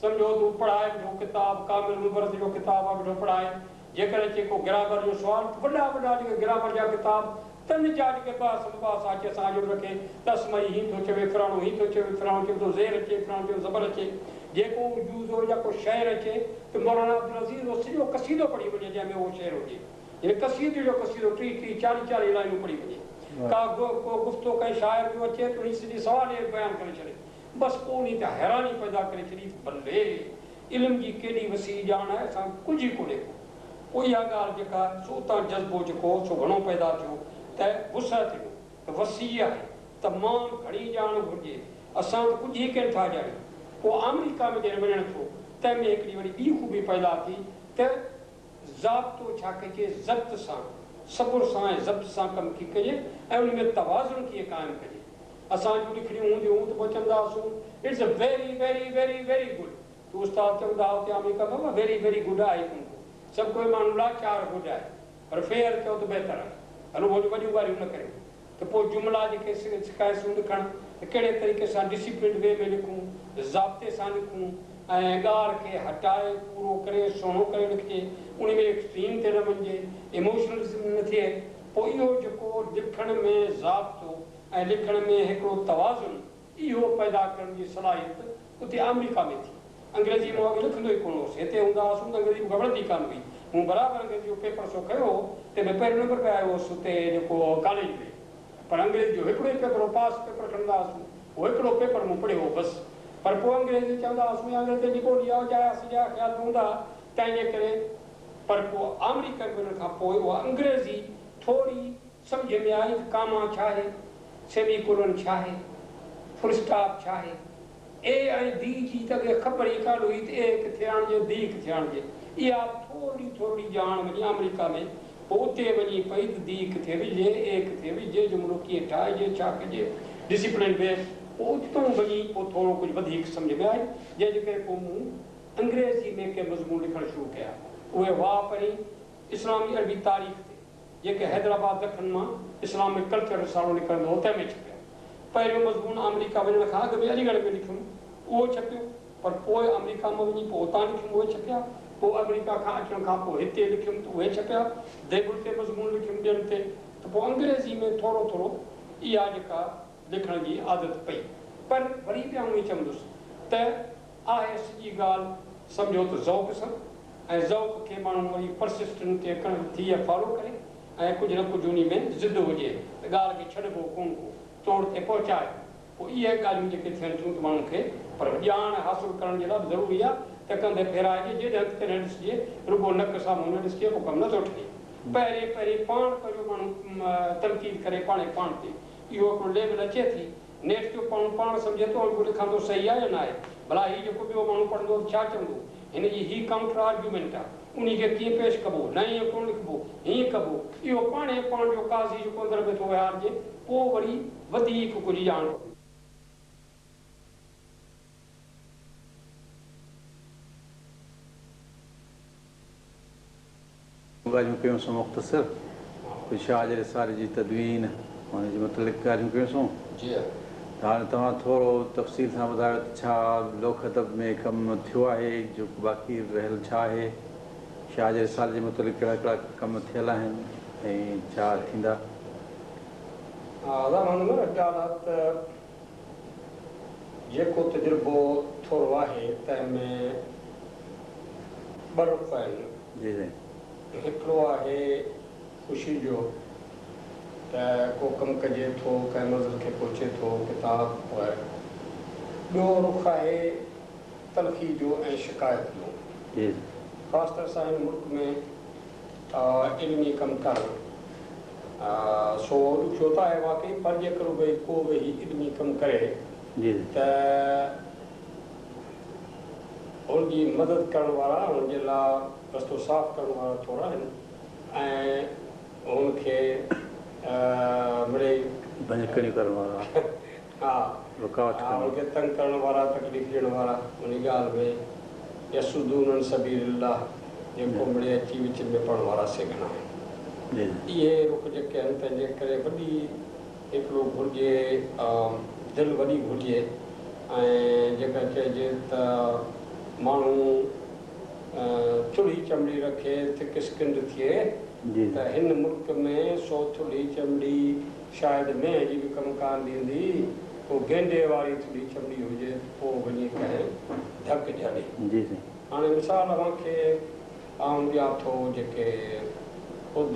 سمجهو ته هو پڙهائي ويٺو ڪتاب، ڪامل مبرز جو ڪتاب آ ويٺو پڙهائي، جيڪڏهن اچي ڪو گرامر جو سوال ته وڏا وڏا جيڪي گرامر جا ڪتاب تن جا جيڪي بحث مباحثا اچي اسان آڏو رکي ته اسمعي هين ٿو چوي، فلاڻو هين ٿو چوي، فلاڻو چوي ٿو زير اچي، فلاڻو چوي زبر اچي، جي ڪو عجوزو يا ڪو شعر اچي ته مولانا عبدالعزيز اهو سڄو قصيدو پڙهي وڃي جنهن ۾ اهو شعر هجي. يعني قصيدي جو قصيدو 30 30 40 40 لائنون پڙهي وڃي. ڪا ڪو گفتو ڪنهن شاعر جو اچي ته انهي سڄي سوانح بيان ڪري ڇڏي. بس پوء انهي تي حيراني پيدا ڪري ڇڏي ته بلي علم جي ڪيڏي وسيع ڄاڻ آهي اسان کي ڪجهه ئي ڪونهي ڪو. پوء اها ڳالهه جيڪا سو اتان جذبو جيڪو هو سو گهڻو پيدا ٿيو ته وسعت جو ته وسيع آهي تمام گهڻي ڄاڻ گهرجي اسان ته ڪجهه ئي ڪين ٿا ڄاڻيون. پوء آمريڪا ۾ جڏهن وڃڻ ٿيو تنهن ۾ هڪڙي وري ٻي خوبي پيدا ٿي ته ضابطو ڇا کي چئي ضبط سان، صبر سان ۽ ضبط سان ڪم ڪيئن ڪجي ۽ ان ۾ توازن ڪيئن قائم ڪجي. اسان جون لکڻيون هونديون هيون ته پوء چوندا هئاسون it's a very very very very good ته استاد چوندا هئا اتي آمريڪا ۾ بابا ويري ويري گڊ آهي ڪونه ڪو سڀ ڪوئي ماڻهو لاچار گڊ آهي پر فيئر چئو ته بهتر آهي هلو وڏيون ڳالهيون نه ڪريون ته پوء جملا جيڪي سکايسون لکڻ ته ڪهڙي طريقي سان ڊسيپلنڊ وي ۾ لکون، ضابطي سان لکون ۽ ڳالهه کي هٽائي پورو ڪري سهڻو ڪري لکجي، ان ۾ ايڪسٽريم تي نه وڃجي، ايموشنلزم نه ٿئي، پوء اهو جيڪو لکڻ ۾ ضابطو ۽ لکڻ ۾ هڪڙو توازن اهو پيدا ڪرڻ جي صلاحيت اتي آمريڪا ۾ ٿي. انگريزي مون اڳي لکندو ئي ڪونه هوس. هتي هوندا هئاسون ته انگريزي مون کي وڻندي ڪانه هئي. مون برابر انگريزي جو پيپر سو کنيو هو، تنهن ۾ پهريون نمبر پئي آيو هوس اتي جيڪو ڪاليج ۾. پر انگريزي جو هڪڙو ئي پيپر هو، پاس پيپر کڻندا هئاسون. اهو هڪڙو پيپر مون پڙهيو هو بس. پر پوء انگريزي چوندا هئاسون يا انگريزن جي ٻولي آهي، اجايا سجايا خيال به هوندا ها، تنهن جي ڪري. پر پوء آمريڪا ۾ وڃڻ کان پوء اها انگريزي ٿوري سمجهه ۾ آئي ته ڪاما ڇا آهي، سيمي ڪولن ڇا آهي، فل اسٽاپ ڇا آهي. اي ۽ the جي ته اڳي خبر ئي ڪانه هئي ته اي ڪٿي آڻجي، the ڪٿي آڻجي. اها ٿورڙي ٿورڙي ڄاڻ وڃي آمريڪا ۾ پوء اتي وڃي پئي ته ڊي ڪٿي وجهجي، اي ڪٿي وجهجي، جملو ڪيئن ٺاهجي، ڇا ڪجي، ڊسيپلين ويس. پوء اتان وڃي پوء ٿورو ڪجهه وڌيڪ سمجهه ۾ آئي، جنهن جي ڪري پوء مون انگريزي ۾ ڪي مضمون لکڻ شروع ڪيا. اهي هئا پهرين اسلامي عربي تاريخ تي، جيڪي حيدرآباد دکن مان اسلامڪ ڪلچر رسالو نڪرندو هو، تنهن ۾ ڇپيا. پهريون مضمون آمريڪا وڃڻ کان اڳ ۾ عليڳڙهه ۾ لکيم، اهو ڇپيو. پر پوء آمريڪا مان وڃي پوء اتان لکيم، اهي ڇپيا. پوء آمريڪا کان اچڻ کان پوء هتي لکيم ته اهي ڇپيا. ديبل تي مضمون لکيم، ٻين تي، ته پوء انگريزي ۾ ٿورو ٿورو اها جيڪا لکڻ جي عادت پئي. پر وري به آئون ائين چوندس ته آهي سڄي ڳالهه سمجهو ته ذوق سان، ۽ ذوق کي ماڻهو وري پرسسٽنٽ ٿي فالو ڪري ۽ ڪجهه نه ڪجهه انهي ۾ ضد هجي ته ڳالهه کي ڇڏبو ڪونه ڪو توڙ تي پهچائبو. پوء اهي ڳالهيون جيڪي ٿين ٿيون ته ماڻهو کي پر ڄاڻ حاصل ڪرڻ جي لاء به ضروري آهي ته ڪنڌ ڦيرائجي، جيڏانهن به تيڏانهن ڏسجي، رڳو نڪ سامهون نه ڏسجي، پوء ڪم نٿو ٺهي. پهرين پهرين پاڻ پنهنجو ماڻهو تنقيد ڪري پاڻهي پاڻ تي. اهو هڪڙو ليول اچي ٿي. نيٺ جو ماڻهو پاڻ سمجهي ٿو ۽ پوء لکان ٿو صحيح آهي يا ناهي. ڀلا هي جيڪو ٻيو ماڻهو پڙهندو ته ڇا چوندو؟ هن جي هي ڪائونٽر آرگيومينٽ آهي. انهي کي ڪيئن پيش ڪبو؟ نه ائين ڪونه لکبو، هيئن ڪبو. اهو پاڻهي پاڻ جو قاضي جيڪو اندر ۾ ٿو ويهارجي، پوء وري وڌيڪ ڪجهه ڄاڻ پوي. ڳالهيون ڪيون سون مختصر ڪجهه شاهه جي رسالي جي تدوين ان جي متعلق ڳالهيون ڪيون سون. جي ها. ته هاڻي توهان ٿورو تفصيل سان ٻڌايو ته ڇا لوڪ ادب ۾ ڪم ٿيو آهي، جيڪو باقي رهيل ڇا آهي، شاهه جي رسالي جي متعلق ڪهڙا ڪهڙا ڪم ٿيل آهن ۽ ڇا ٿيندا؟ ها ادا محمد عمر، ڳالهه آهي ته جيڪو تجربو ٿورو آهي تنهن ۾ ٻه رخ آهن. جي سائين. هڪڙو آهي خوشي جو ته ڪو ڪم ڪجي ٿو، ڪنهن منزل کي پهچي ٿو، ڪتاب وغيره. ٻيو رخ آهي تلخي جو ۽ شڪايت جو. جي. خاص طرح سان هن ملڪ ۾ علمي ڪم ڪرڻ سو ڏکيو ته آهي واقعي، پر جيڪر ڀئي ڪو ويهي علمي ڪم ڪري جي. ته هن جي مدد ڪرڻ وارا، هن جي لاء رستو صاف ڪرڻ وارا ٿورا آهن ۽ هن کي مڙئي ڀڃڪڙيون ڪرڻ وارا، ها، رڪاوٽ ڪرڻ هن کي تنگ ڪرڻ وارا، تڪليف ڏيڻ وارا، ان ڳالهه ۾ يصدون عن سبيل الله جيڪو مڙئي اچي وچ ۾ پوڻ وارا سي گهڻا آهن. جي. اهي رخ جيڪي آهن تنهن جي ڪري وڏي هڪڙو گهرجي، دل وڏي گهرجي ۽ جيڪا چئجي ته ماڻهو ٿلهي چمڙي رکي، ٿڪ اسڪنڊ ٿئي ته هن ملڪ ۾ سو ٿلهي چمڙي شايد مينهن جي به ڪم ڪانه ڏيندي، ڪو گينڊي واري ٿلهي چمڙي هجي ته پوء وڃي ڪنهن ڌڪ جهلي. جي سائين. هاڻي مثال اوهان کي آئون ڏيان ٿو جيڪي خود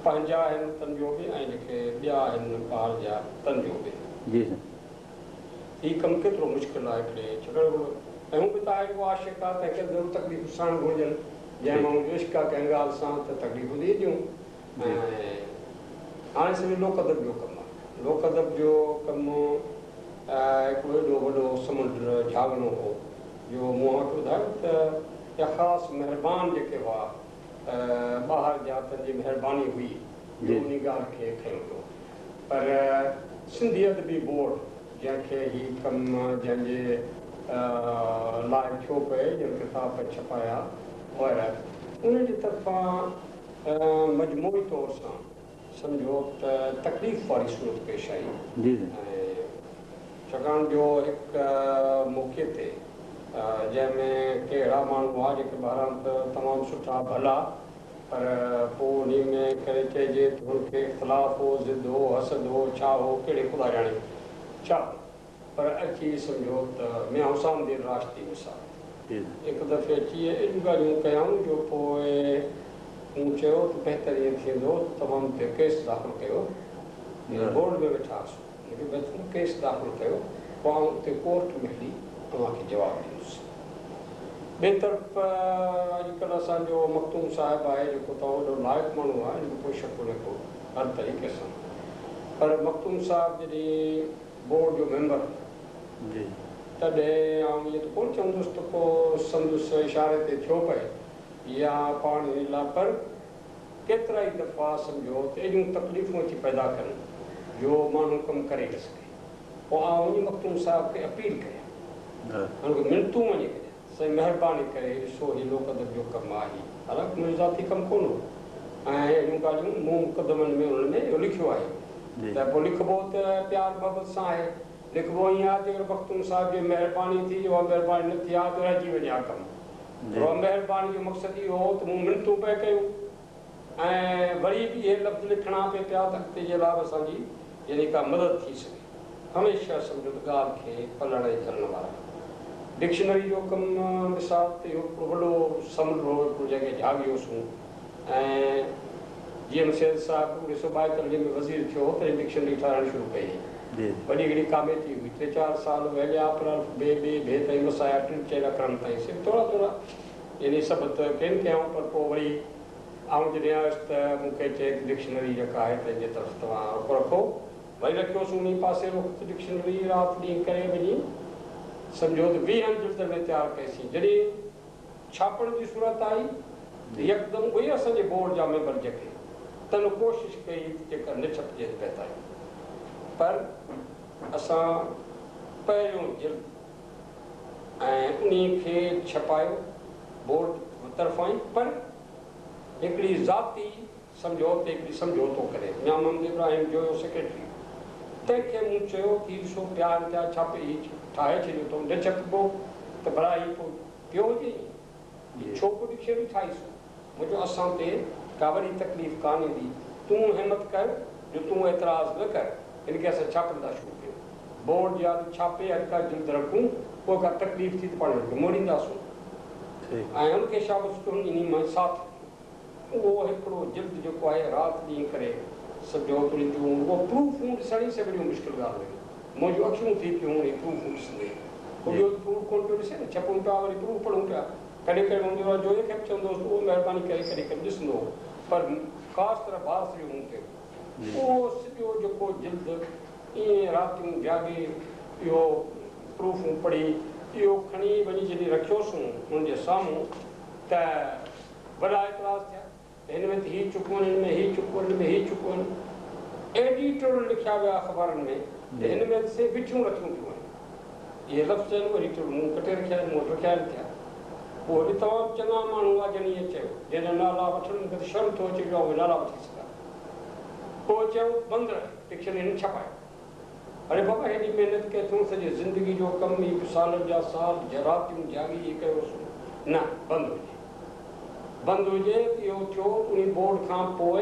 پنهنجا آهن تن جو به ۽ جيڪي ٻيا آهن ٻاهر جا تن جو به. جي سائين. هي ڪم ڪيترو مشڪل آهي هڪڙي ڇڪڻ ۽ هون به ته آهي جيڪو عاشق آهي تنهن کي ضرور تڪليفون سهڻ گهرجن. جنهن ماڻهو جو عشق آهي ڪنهن ڳالهه سان ته تڪليفون ته اينديون. ۽ هاڻي سمجهو لوڪ ادب جو ڪم آهي. لوڪ ادب جو ڪم هڪڙو ايڏو وڏو سمنڊ جهاڳڻو هو جو مون اوهان کي ٻڌايو ته يا خاص مهربان جيڪي هئا ٻاهر جا تن جي مهرباني هئي جو انهي ڳالهه کي کنيو ويو. پر سنڌي ادبي بورڊ جنهن کي هي ڪم جنهن جي لاء ٿيو پئي، جن ڪتاب پئي ڇپايا وغيره، انهن جي طرفان مجموعي طور سان سمجهو ته تڪليف واري صورت پيش آئي. جي. ۽ ڇاڪاڻ جو هڪ موقعي تي جنهن ۾ ڪي اهڙا ماڻهو هئا جيڪي ٻاهران ته تمام سٺا ڀلا، پر پوء انهي ۾ ڪري چئجي ته هن کي اختلاف هو، ضد هو، حسد هو، ڇا هو، ڪهڙي خدا ڄاڻي ڇا هو، پر اچي سمجهو ته ميان حسام الدين راشدي مثال هڪ دفعي اچي اهڙيون ڳالهيون ڪيائون جو پوء مون چيو ته بهتر ائين ٿيندو ته توهان مون تي ڪيس داخل ڪيو، بورڊ ۾ ويٺا هئاسون، مون چيو بهتر ڪيس داخل ڪيو پوء آئون اتي ڪورٽ ۾ هلي اوهان کي جواب ڏيندس. ٻئي طرف اڄڪلهه اسان جو مخدوم صاحب آهي جيڪو تمام وڏو لائق ماڻهو آهي، ان ۾ ڪو شڪ ڪونهي ڪو هر طريقي سان، پر مخدوم صاحب جڏهن بورڊ جو ميمبر هو تڏهن آئون ائين ته ڪونه چوندس ته ڪو سندس اشاري تي ٿيو پئي يا پاڻ هن لاء، پر ڪيترا ئي دفعا سمجهو ته ايڏيون تڪليفون اچي پيدا ڪن جو ماڻهو ڪم ڪري نه سگهي. پوء آئون وڃي مخدوم صاحب کي اپيل ڪريان، هن کي منتون وڃي ڪريان، سائين مهرباني ڪري ڏسو هي لوڪ ادب جو ڪم آهي، حالانڪ منهنجو ذاتي ڪم ڪونه هو ۽ اهڙيون ڳالهيون مون مقدمن ۾ انهن ۾ اهو لکيو آهي ته پوء لکبو ته پيار محبت سان آهي، لکبو ائين آهي جيڪر مخدوم صاحب جي مهرباني ٿي، جو اها مهرباني نه ٿي ها ته رهجي وڃي ها ڪم. پر اها مهرباني جو مقصد اهو هو ته مون منتون پئي ڪيون ۽ وري به اهي لفظ لکڻا پئي پيا ته اڳتي جي لاء به اسان جي يعني ڪا مدد ٿي سگهي. هميشه سمجهو ته ڳالهه کي پلڻ ۽ جهلڻ وارا. ڊڪشنري جو ڪم مثال ته اهو هڪڙو وڏو سمنڊ هو، هڪڙو جنهن کي جهاڳيوسون ۽ جي ايم سيد صاحب 1972 ۾ وزير ٿيو هو تڏهن ڊڪشنري ٺاهڻ شروع ڪئي هئي. وڏي هڪڙي ڪاميٽي هئي، ٽي چار سال هليا پر الف بي ٻي ڀي تائين مس آيا، ٽن چئن اکرن تائين صرف ٿورا ٿورا يعني سڀ ته ڪين ڪيائون پر پوء وري آئون جڏهن آيس ته مون کي چيائين ته ڊڪشنري جيڪا آهي تنهن جي طرف توهان رخ رکو. وري رکيوسون انهي پاسي رخ ته ڊڪشنري رات ڏينهن ڪري وڃي سمجهو ته 20 جلدن ۾ تيار ڪئيسين. جڏهن ڇاپڻ جي صورت آئي ته يڪدم اهي اسان جي بورڊ جا ميمبر جيڪي تن ڪوشش ڪئي ته جيڪر نه ڇپجي ته بهتر آهي پر اسان پهريون جلد ۽ انهي کي ڇپايو بورڊ طرفان ئي پر هڪڙي ذاتي سمجهو ته هڪڙي سمجهوتو ڪري ميان محمد ابراهيم جويو سيڪريٽري تنهن کي مون چيو ته هي ڏسو پيا آهن پيا ڇاپي هي ٺاهي ڇڏيو اٿئون نه ڇپبو ته ڀلا هي پوء پيو هجي ائين ڇو پوء ڊڪشنري ٺاهي سو مون چيو اسان تي ڪا وڏي تڪليف ڪانه ايندي تون همت ڪر جو تون اعتراض نه ڪر هن کي اسان ڇاپڻ ٿا شروع ڪيون بورڊ جي آڏو ڇاپي هر ڪا جلد رکون پوء ڪا تڪليف ٿي ته پاڻ هن کي موڙينداسون ۽ هن کي شابس ته هن انهي ۾ ساٿ ڏنو. اهو هڪڙو جلد جيڪو آهي رات ڏينهن ڪري سمجهو ته ان جون رڳو پروفون ڏسڻ ئي سي وڏيون مشڪل ڳالهه هيون. منهنجون اکيون ٿي پيون انهي پروفون ڏسندي. پوء ٻيو ته پروف ڪونه پيو ڏسي نه، ڇپون پيا وري پروف پڙهون پيا. ڪڏهن ڪڏهن منهنجو راء جويي کي به چوندو هوس ته اهو مهرباني ڪري ڪڏهن ڪڏهن ڏسندو هو پر خاص طرح بار سڄو مون تي هو. اهو سڄو جيڪو جلد ائين راتيون جاڳي اهو پروفون پڙهي اهو کڻي وڃي جڏهن رکيوسون انهن جي سامهون ته وڏا اعتراض ٿيا ته هن ۾ ته هي چڪون آهن، هن ۾ هي چڪون آهن، هن ۾ هي چڪون آهن. ايڊيٽر لکيا ويا اخبارن ۾ ته هن ۾ ته سي وٺيون رکيون پيون آهن. اهي لفظ آهن ايڊيٽر مون ڪٽي رکيا آهن، مون وٽ رکيا آهن ٿيا. پوء به تمام چڱا ماڻهو هئا جن ائين چيو، جنهن جا نالا وٺڻ مون کي ته شرم ٿو اچي جو آئون اهي نالا وٺي سگهان. پوء چيائون ته بند رهي، ڊڪشنري نه ڇپايو. اڙي بابا هيڏي محنت ڪئي اٿئون، سڄي زندگي جو ڪم هي سالن جا سال راتيون جاڳي هي ڪيوسون، نه بند هجي. بند هجي ته اهو ٿيو انهي بورڊ کان پوء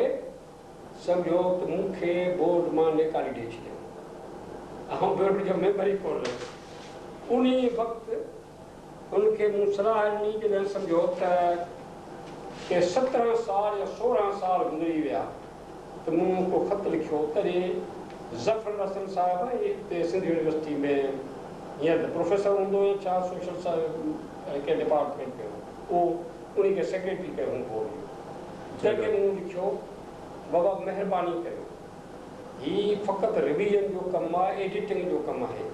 سمجهو ته مون کي بورڊ مان نيڪالي ڏئي ڇڏيائون. آئون بورڊ جو ميمبر ئي ڪونه رهيس. انهي وقت ان کي مون صلاح ڏني جڏهن سمجهو ته ڪي 17 سال يا 16 سال گذري ويا ته مون هڪڙو خط لکيو تڏهن ظفر الحسن صاحب هتي سنڌ يونيورسٽي ۾ هينئر ته پروفيسر هوندو يا ڇا سوشل ڪنهن ڊپارٽمينٽ ۾ هو اهو انهي کي سيڪريٽري ڪيو هو بورڊ جو تنهن کي مون لکيو ته بابا مهرباني ڪريو هي فقط ريويزن جو ڪم آهي ايڊيٽنگ جو ڪم آهي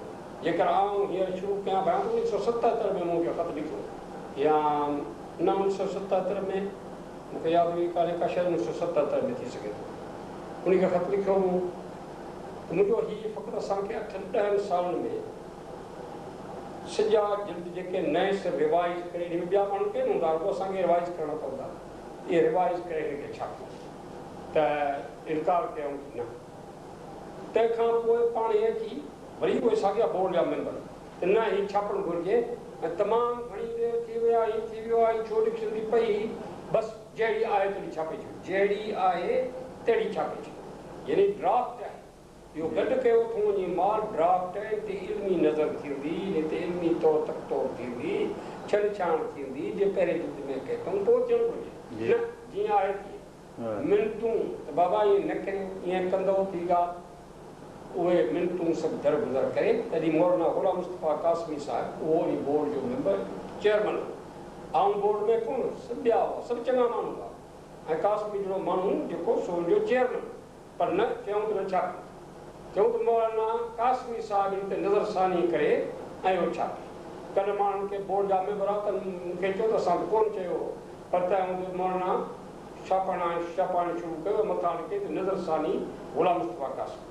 جيڪر آئون هينئر شروع ڪيان ڀانيان ته 1977 ۾ مون کي خط لکيو يا نه 1977 ۾ مون کي ياد به ڪانهي ڪا شايد 1977 ۾ ٿي سگهي ٿو ان کي خط لکيو مون ته منهنجو هي فقط اسان کي اٺن ڏهن سالن ۾ سڄا جلد جيڪي نئين سر ريوائز ڪري ان ۾ ٻيا ماڻهو ڪين هوندا رڳو اسان کي ريوائز ڪرڻا پوندا اهي ريوائز ڪري هن کي ڇاپيو ته انڪار ڪيائون ته نه تنهن کان پوء پاڻهي اچي وري اهي ساڳيا بورڊ جا ميمبر ته نه هي ڇاپڻ گهرجي ۽ تمام گهڻي دير ٿي وئي آهي هي ٿي ويو آهي ڇو ڊڪشنري پئي هئي بس جهڙي آهي تهڙي ڇاپي ڇڏيو جهڙي آهي تهڙي ڇاپي ڇڏيو يعني ڊرافٽ آهي اهو گڏ ڪيو اٿئون وڃي مال ڊرافٽ آهي ان تي علمي نظر ٿيندي ان تي علمي طور تڪ تور ٿيندي ڇنڊڇاڻ ٿيندي جي پهرين جلد ۾ ڪئي اٿئون پوء ٿيڻ گهرجي نه جيئن آهي تيئن منتون ته بابا ائين نه ڪريو، ائين ڪندؤ ٿي ڳالهه. اهي منتون سڀ درگذر ڪري، تڏهن مولانا غلام مصطفيٰ قاسمي صاحب اهو ئي بورڊ جو ميمبر، چيئرمن هو. آئون بورڊ ۾ ڪونه هوس، سڀ ٻيا هئا، سڀ چڱا ماڻهو هئا ۽ قاسمي جهڙو ماڻهو جيڪو سو ان جو چيئرمن هو. پر نه چيائون ته نه ڇاپيو. چيائون ته مولانا قاسمي صاحب ان تي نظر ثاني ڪري ۽ اهو ڇاپي. ڪن ماڻهن کي بورڊ جا ميمبر هئا، تن مون کي چيو ته اسان ته ڪونه چيو هو، پر تنهن هوندي به مولانا ڇاپائڻ شروع ڪيو. مٿان لکي ته نظر ثاني غلام مصطفيٰ قاسم.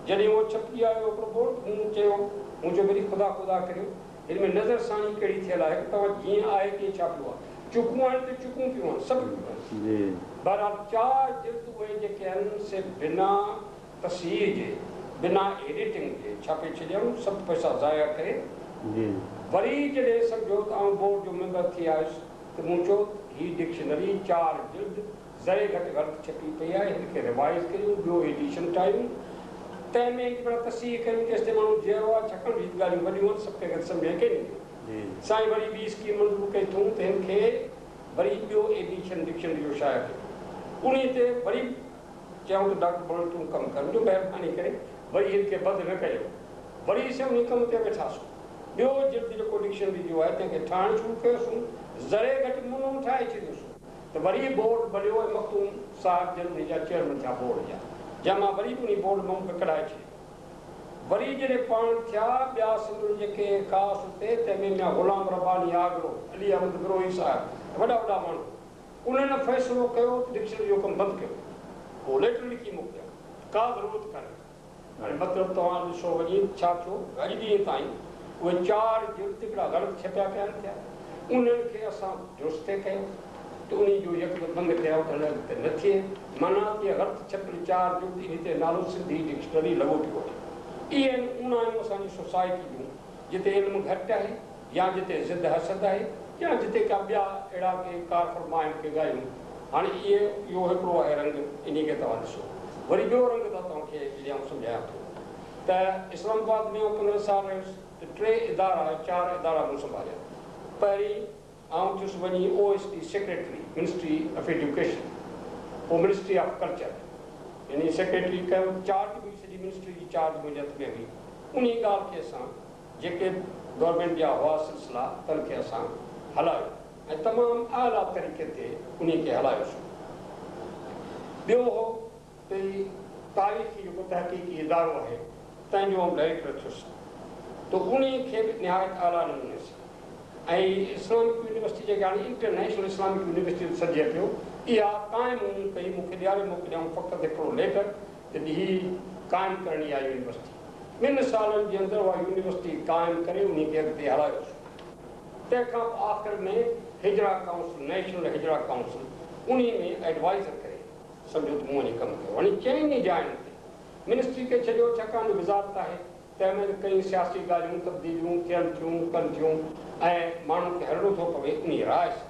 جڏهن اهو ڇپجي آيو هڪڙو بورڊ، مون چيو وري خدا خدا ڪريو، هن ۾ نظر ثاني ڪهڙي ٿيل آهي؟ توهان جيئن آهي تيئن ڇاپيو آهي. چڪون آهن ته چڪون پيون آهن، سڀ پيون آهن. بهرحال 4 جلد اهي جيڪي آهن سي بنا تصحيح جي، بنا ايڊيٽنگ جي ڇاپي ڇڏيائون، سڀ پئسا ضايع ڪري. وري جڏهن سمجهو ته آئون بورڊ جو ميمبر ٿي آيس ته مون چيو هي ڊڪشنري 4 جلد ذري گهٽ غلط ڇپي پئي آهي، هن کي ريوائز ڪريون، ٻيو ايڊيشن ٺاهيون، تنهن ۾ هڪ تصحيح ڪريون جيستائين ماڻهو جيئرو آهي، ڇاڪاڻ هي ڳالهيون وڏيون آهن، سڀ ڪنهن کي سمجهه ۾ ڪين اينديون. سائين وري ٻي اسڪيم منظور ڪئي اٿئون ته هن کي وري ٻيو ايڊيشن ڊڪشنري جو شايع ڪيو. انهيء تي وري چيائون ته ڊاڪٽر بلوچ تون ڪم ڪر، جو مهرباني ڪري وري هن کي بند نه ڪجو. وري اسين انهيء ڪم تي ويٺاسون. ٻيو جلد جيڪو ڊڪشنري جو آهي تنهن کي ٺاهڻ شروع ڪيوسون، ذري گهٽ منو ٺاهي ڇڏيوسون ته وري بورڊ بڻيو ۽ مخدوم صاحب جن انهي جا چيئرمين ٿيا بورڊ جا، جنهن مان وري به انهي بورڊ مان مون کي ڪڍائي ڇڏيو. وري جڏهن پاڻ ٿيا ٻيا سنڌ جيڪي خاص اتي، تنهن ۾ ميان غلام رباني آگرو، علي احمد بروهي صاحب، وڏا وڏا ماڻهو، انهن فيصلو ڪيو ته ڊڪشنري جو ڪم بند ڪيو. پوء ليٽر لکي موڪليا ڪا ضرورت ڪانهي. هاڻي مطلب توهان ڏسو وڃي ڇا ٿيو، اڄ ڏينهن تائين اهي 4 جلد هڪڙا غلط ڇپيا پيا آهن ٿيا، انهن کي اسان درست ڪيو ته انهي جو يڪدم بند ڪيائون ته هن اڳتي نه ٿئي، معنيٰ ته اهي غلط ڇپيل 4 جلد انهي تي نالو سنڌي ڊڪشنري لڳو پيو آهي. اهي آهن اوڻايون اسان جي سوسائٽي جون، جتي علم گهٽ آهي يا جتي ضد حسد آهي يا جتي ڪا ٻيا اهڙا ڪي ڪارفرما آهن ڪي ڳالهيون. هاڻي اهي اهو هڪڙو آهي رنگ، انهي کي توهان ڏسو. وري ٻيو رنگ ته توهان کي آئون سمجهايان ٿو ته اسلام آباد ۾ آئون 15 سال رهيس ته 3 ادارا 4 ادارا مون سنڀاليا. پهرين آئون ٿيس وڃي OSD secretary, ministry of education, پوء منسٽري آف ڪلچر، يعني سيڪريٽري ڪيو، چارج به سڄي منسٽري جي چارج منهنجي هٿ ۾ هئي. انهي ڳالهه کي اسان جيڪي گورنمينٽ جا هئا سلسلا تن کي اسان هلايو ۽ تمام اعليٰ طريقي تي انهي کي هلايوسون. ٻيو هو ته هي تاريخي جيڪو تحقيقي ادارو آهي تنهن جو آئون ڊائريڪٽر ٿيس ته انهي کي به نهايت اعليٰ نموني سان ۽ اسلامڪ يونيورسٽي جيڪا هاڻي انٽرنيشنل اسلامڪ يونيورسٽي سڏجي پيو، اها قائم مون ڪئي. مون کي ڏياري موڪليائون فقط هڪڙو ليٽر ته هي قائم ڪرڻي آهي يونيورسٽي. 2 سالن جي اندر اها يونيورسٽي قائم ڪري انهي کي اڳتي هلايوسون. تنهن کان پوء آخر ۾ Hijra council, national Hijra council, انهي ۾ ايڊوائزر ڪري سمجهو ته مون وڃي ڪم ڪيو. هاڻي چئني جاين تي منسٽري کي ڇڏيو، ڇاڪاڻ جو وزارت آهي تنهن ۾ ڪئي سياسي ڳالهيون تبديليون ٿين ٿيون ڪن ٿيون ۽ ماڻهن کي هلڻو ٿو پوي انهي راءِ سان.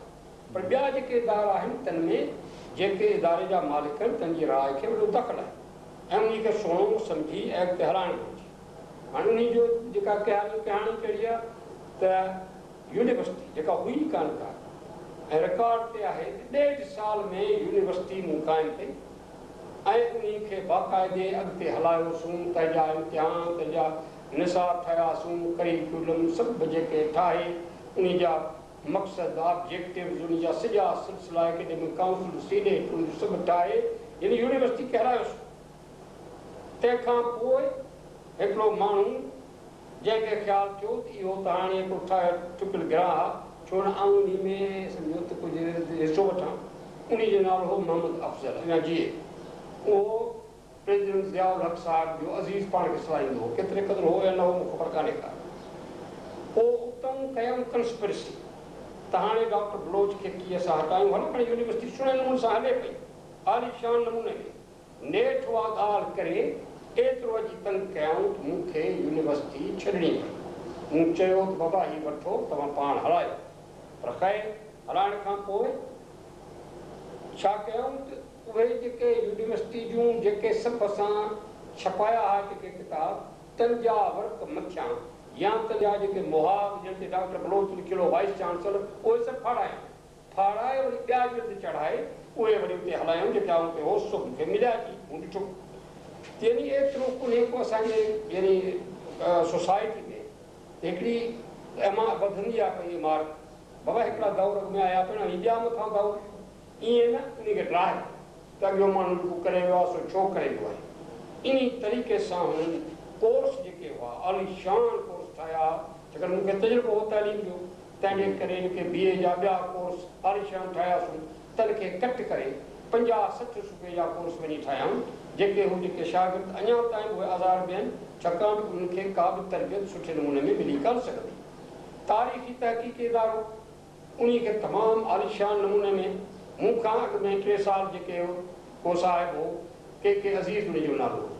پر ٻيا جيڪي ادارا آهن تن ۾ جيڪي اداري جا مالڪ آهن تن جي راءِ کي وڏو دخل آهي ۽ انهي کي سهڻو سمجهي ۽ اڳتي هلائڻ گهرجي. هاڻي انهي جو جيڪا ڪهاڻي ڪهڙي آهي ته يونيورسٽي جيڪا هئي ڪانه ڪا ۽ رڪارڊ تي آهي ته 1.5 سال ۾ يونيورسٽي مون قائم ڪئي ۽ انهي کي باقاعدي اڳتي هلايوسون، تنهن جا امتحان، تنهن جا نصاب ٺاهياسون، ڪريڪيولم سڀ جيڪي ٺاهي انهي جا مقصد، آبجيڪٽوز، انهي جا سڄا سلسلا، اڪيڊمڪ ڪائونسل، سينيٽ، ان جو سڀ ٺاهي يعني يونيورسٽي کي هلايوسون. تنهن کان پوءِ هڪڙو ماڻهو جنهن کي خيال ٿيو ته اهو ته هاڻي هڪڙو ٺاهيل ٺڪيل گرهه آهي، ڇو نه آئون انهي ۾ سمجهو ته ڪجهه حصو وٺان. انهي جو نالو هو محمد افضل اڃا جيئي. اهو پريزيڊنٽ ضياء الحق صاحب جو عزيز پاڻ کي سڏائيندو هو. ڪيتري قدر هو يا نه هو مون کي خبر ڪانهي ڪا. پوءِ اتان ڪيائون ڪنسپرسي ته هاڻي ڊاڪٽر بلوچ کي ڪيئن اسان هٽايون. هلو کڻي يونيورسٽي سهڻي نموني سان هلي پئي، عاليشان نموني ۾. نيٺ اها ڳالهه ڪري ايترو اچي تنگ ڪيائون ته مون کي يونيورسٽي ڇڏڻي پئي. مون چيو ته بابا هي وٺو توهان پاڻ هلايو. پر خير هلائڻ کان پوءِ ڇا ڪيائون ته اهي جيڪي يونيورسٽي جون جيڪي سڀ اسان ڇپايا هئا جيڪي ڪتاب تن جا ورق مٿيان يا تن جا جيڪي مهاڳ جن تي ڊاڪٽر بلوچ لکيل هو وائيس چانسلر اهي سڀ ڦاڙايائون. ڦاڙائي وري ٻيا جلد چڙهائي اهي وري اتي هلايائون جيڪي آئون اتي هوس سو مون کي مليا اچي مون ڏٺو. يعني ايترو ڪونهي ڪو اسان جي يعني سوسائٽي ۾ هڪڙي وڌندي آهي پئي عمارت. بابا هڪڙا دور اڳ ۾ آيا پڻ ۽ ٻيا مٿان دور ائين نه ان کي ڊاهي ته اڳيون ماڻهو جيڪو ڪري ويو آهي سو ڇو ڪري ويو آهي. انهي طريقي سان هنن ڪورس جيڪي هئا عاليشان ڪورس ٺاهيا، ڇاڪاڻ مون کي تجربو هو تعليم جو، تنهن جي ڪري جيڪي بي اي جا ٻيا ڪورس عاليشان ٺاهياسون تن کي ڪٽ ڪري 50، 60 رپئي جا ڪورس وڃي ٺاهيائون، جيڪي هو جيڪي شاگرد اڃا تائين به اهي آزار به آهن، ڇاڪاڻ ته انهن کي ڪا به تربيت سٺي نموني ۾ ملي ڪانه سگهندي. تاريخي تحقيقي ادارو انهي کي تمام عاليشان نموني ۾ مون کان اڳ ۾ ٽي سال جيڪي ڪو صاحب هو، ڪي ڪي عزيز انهي جو نالو هو.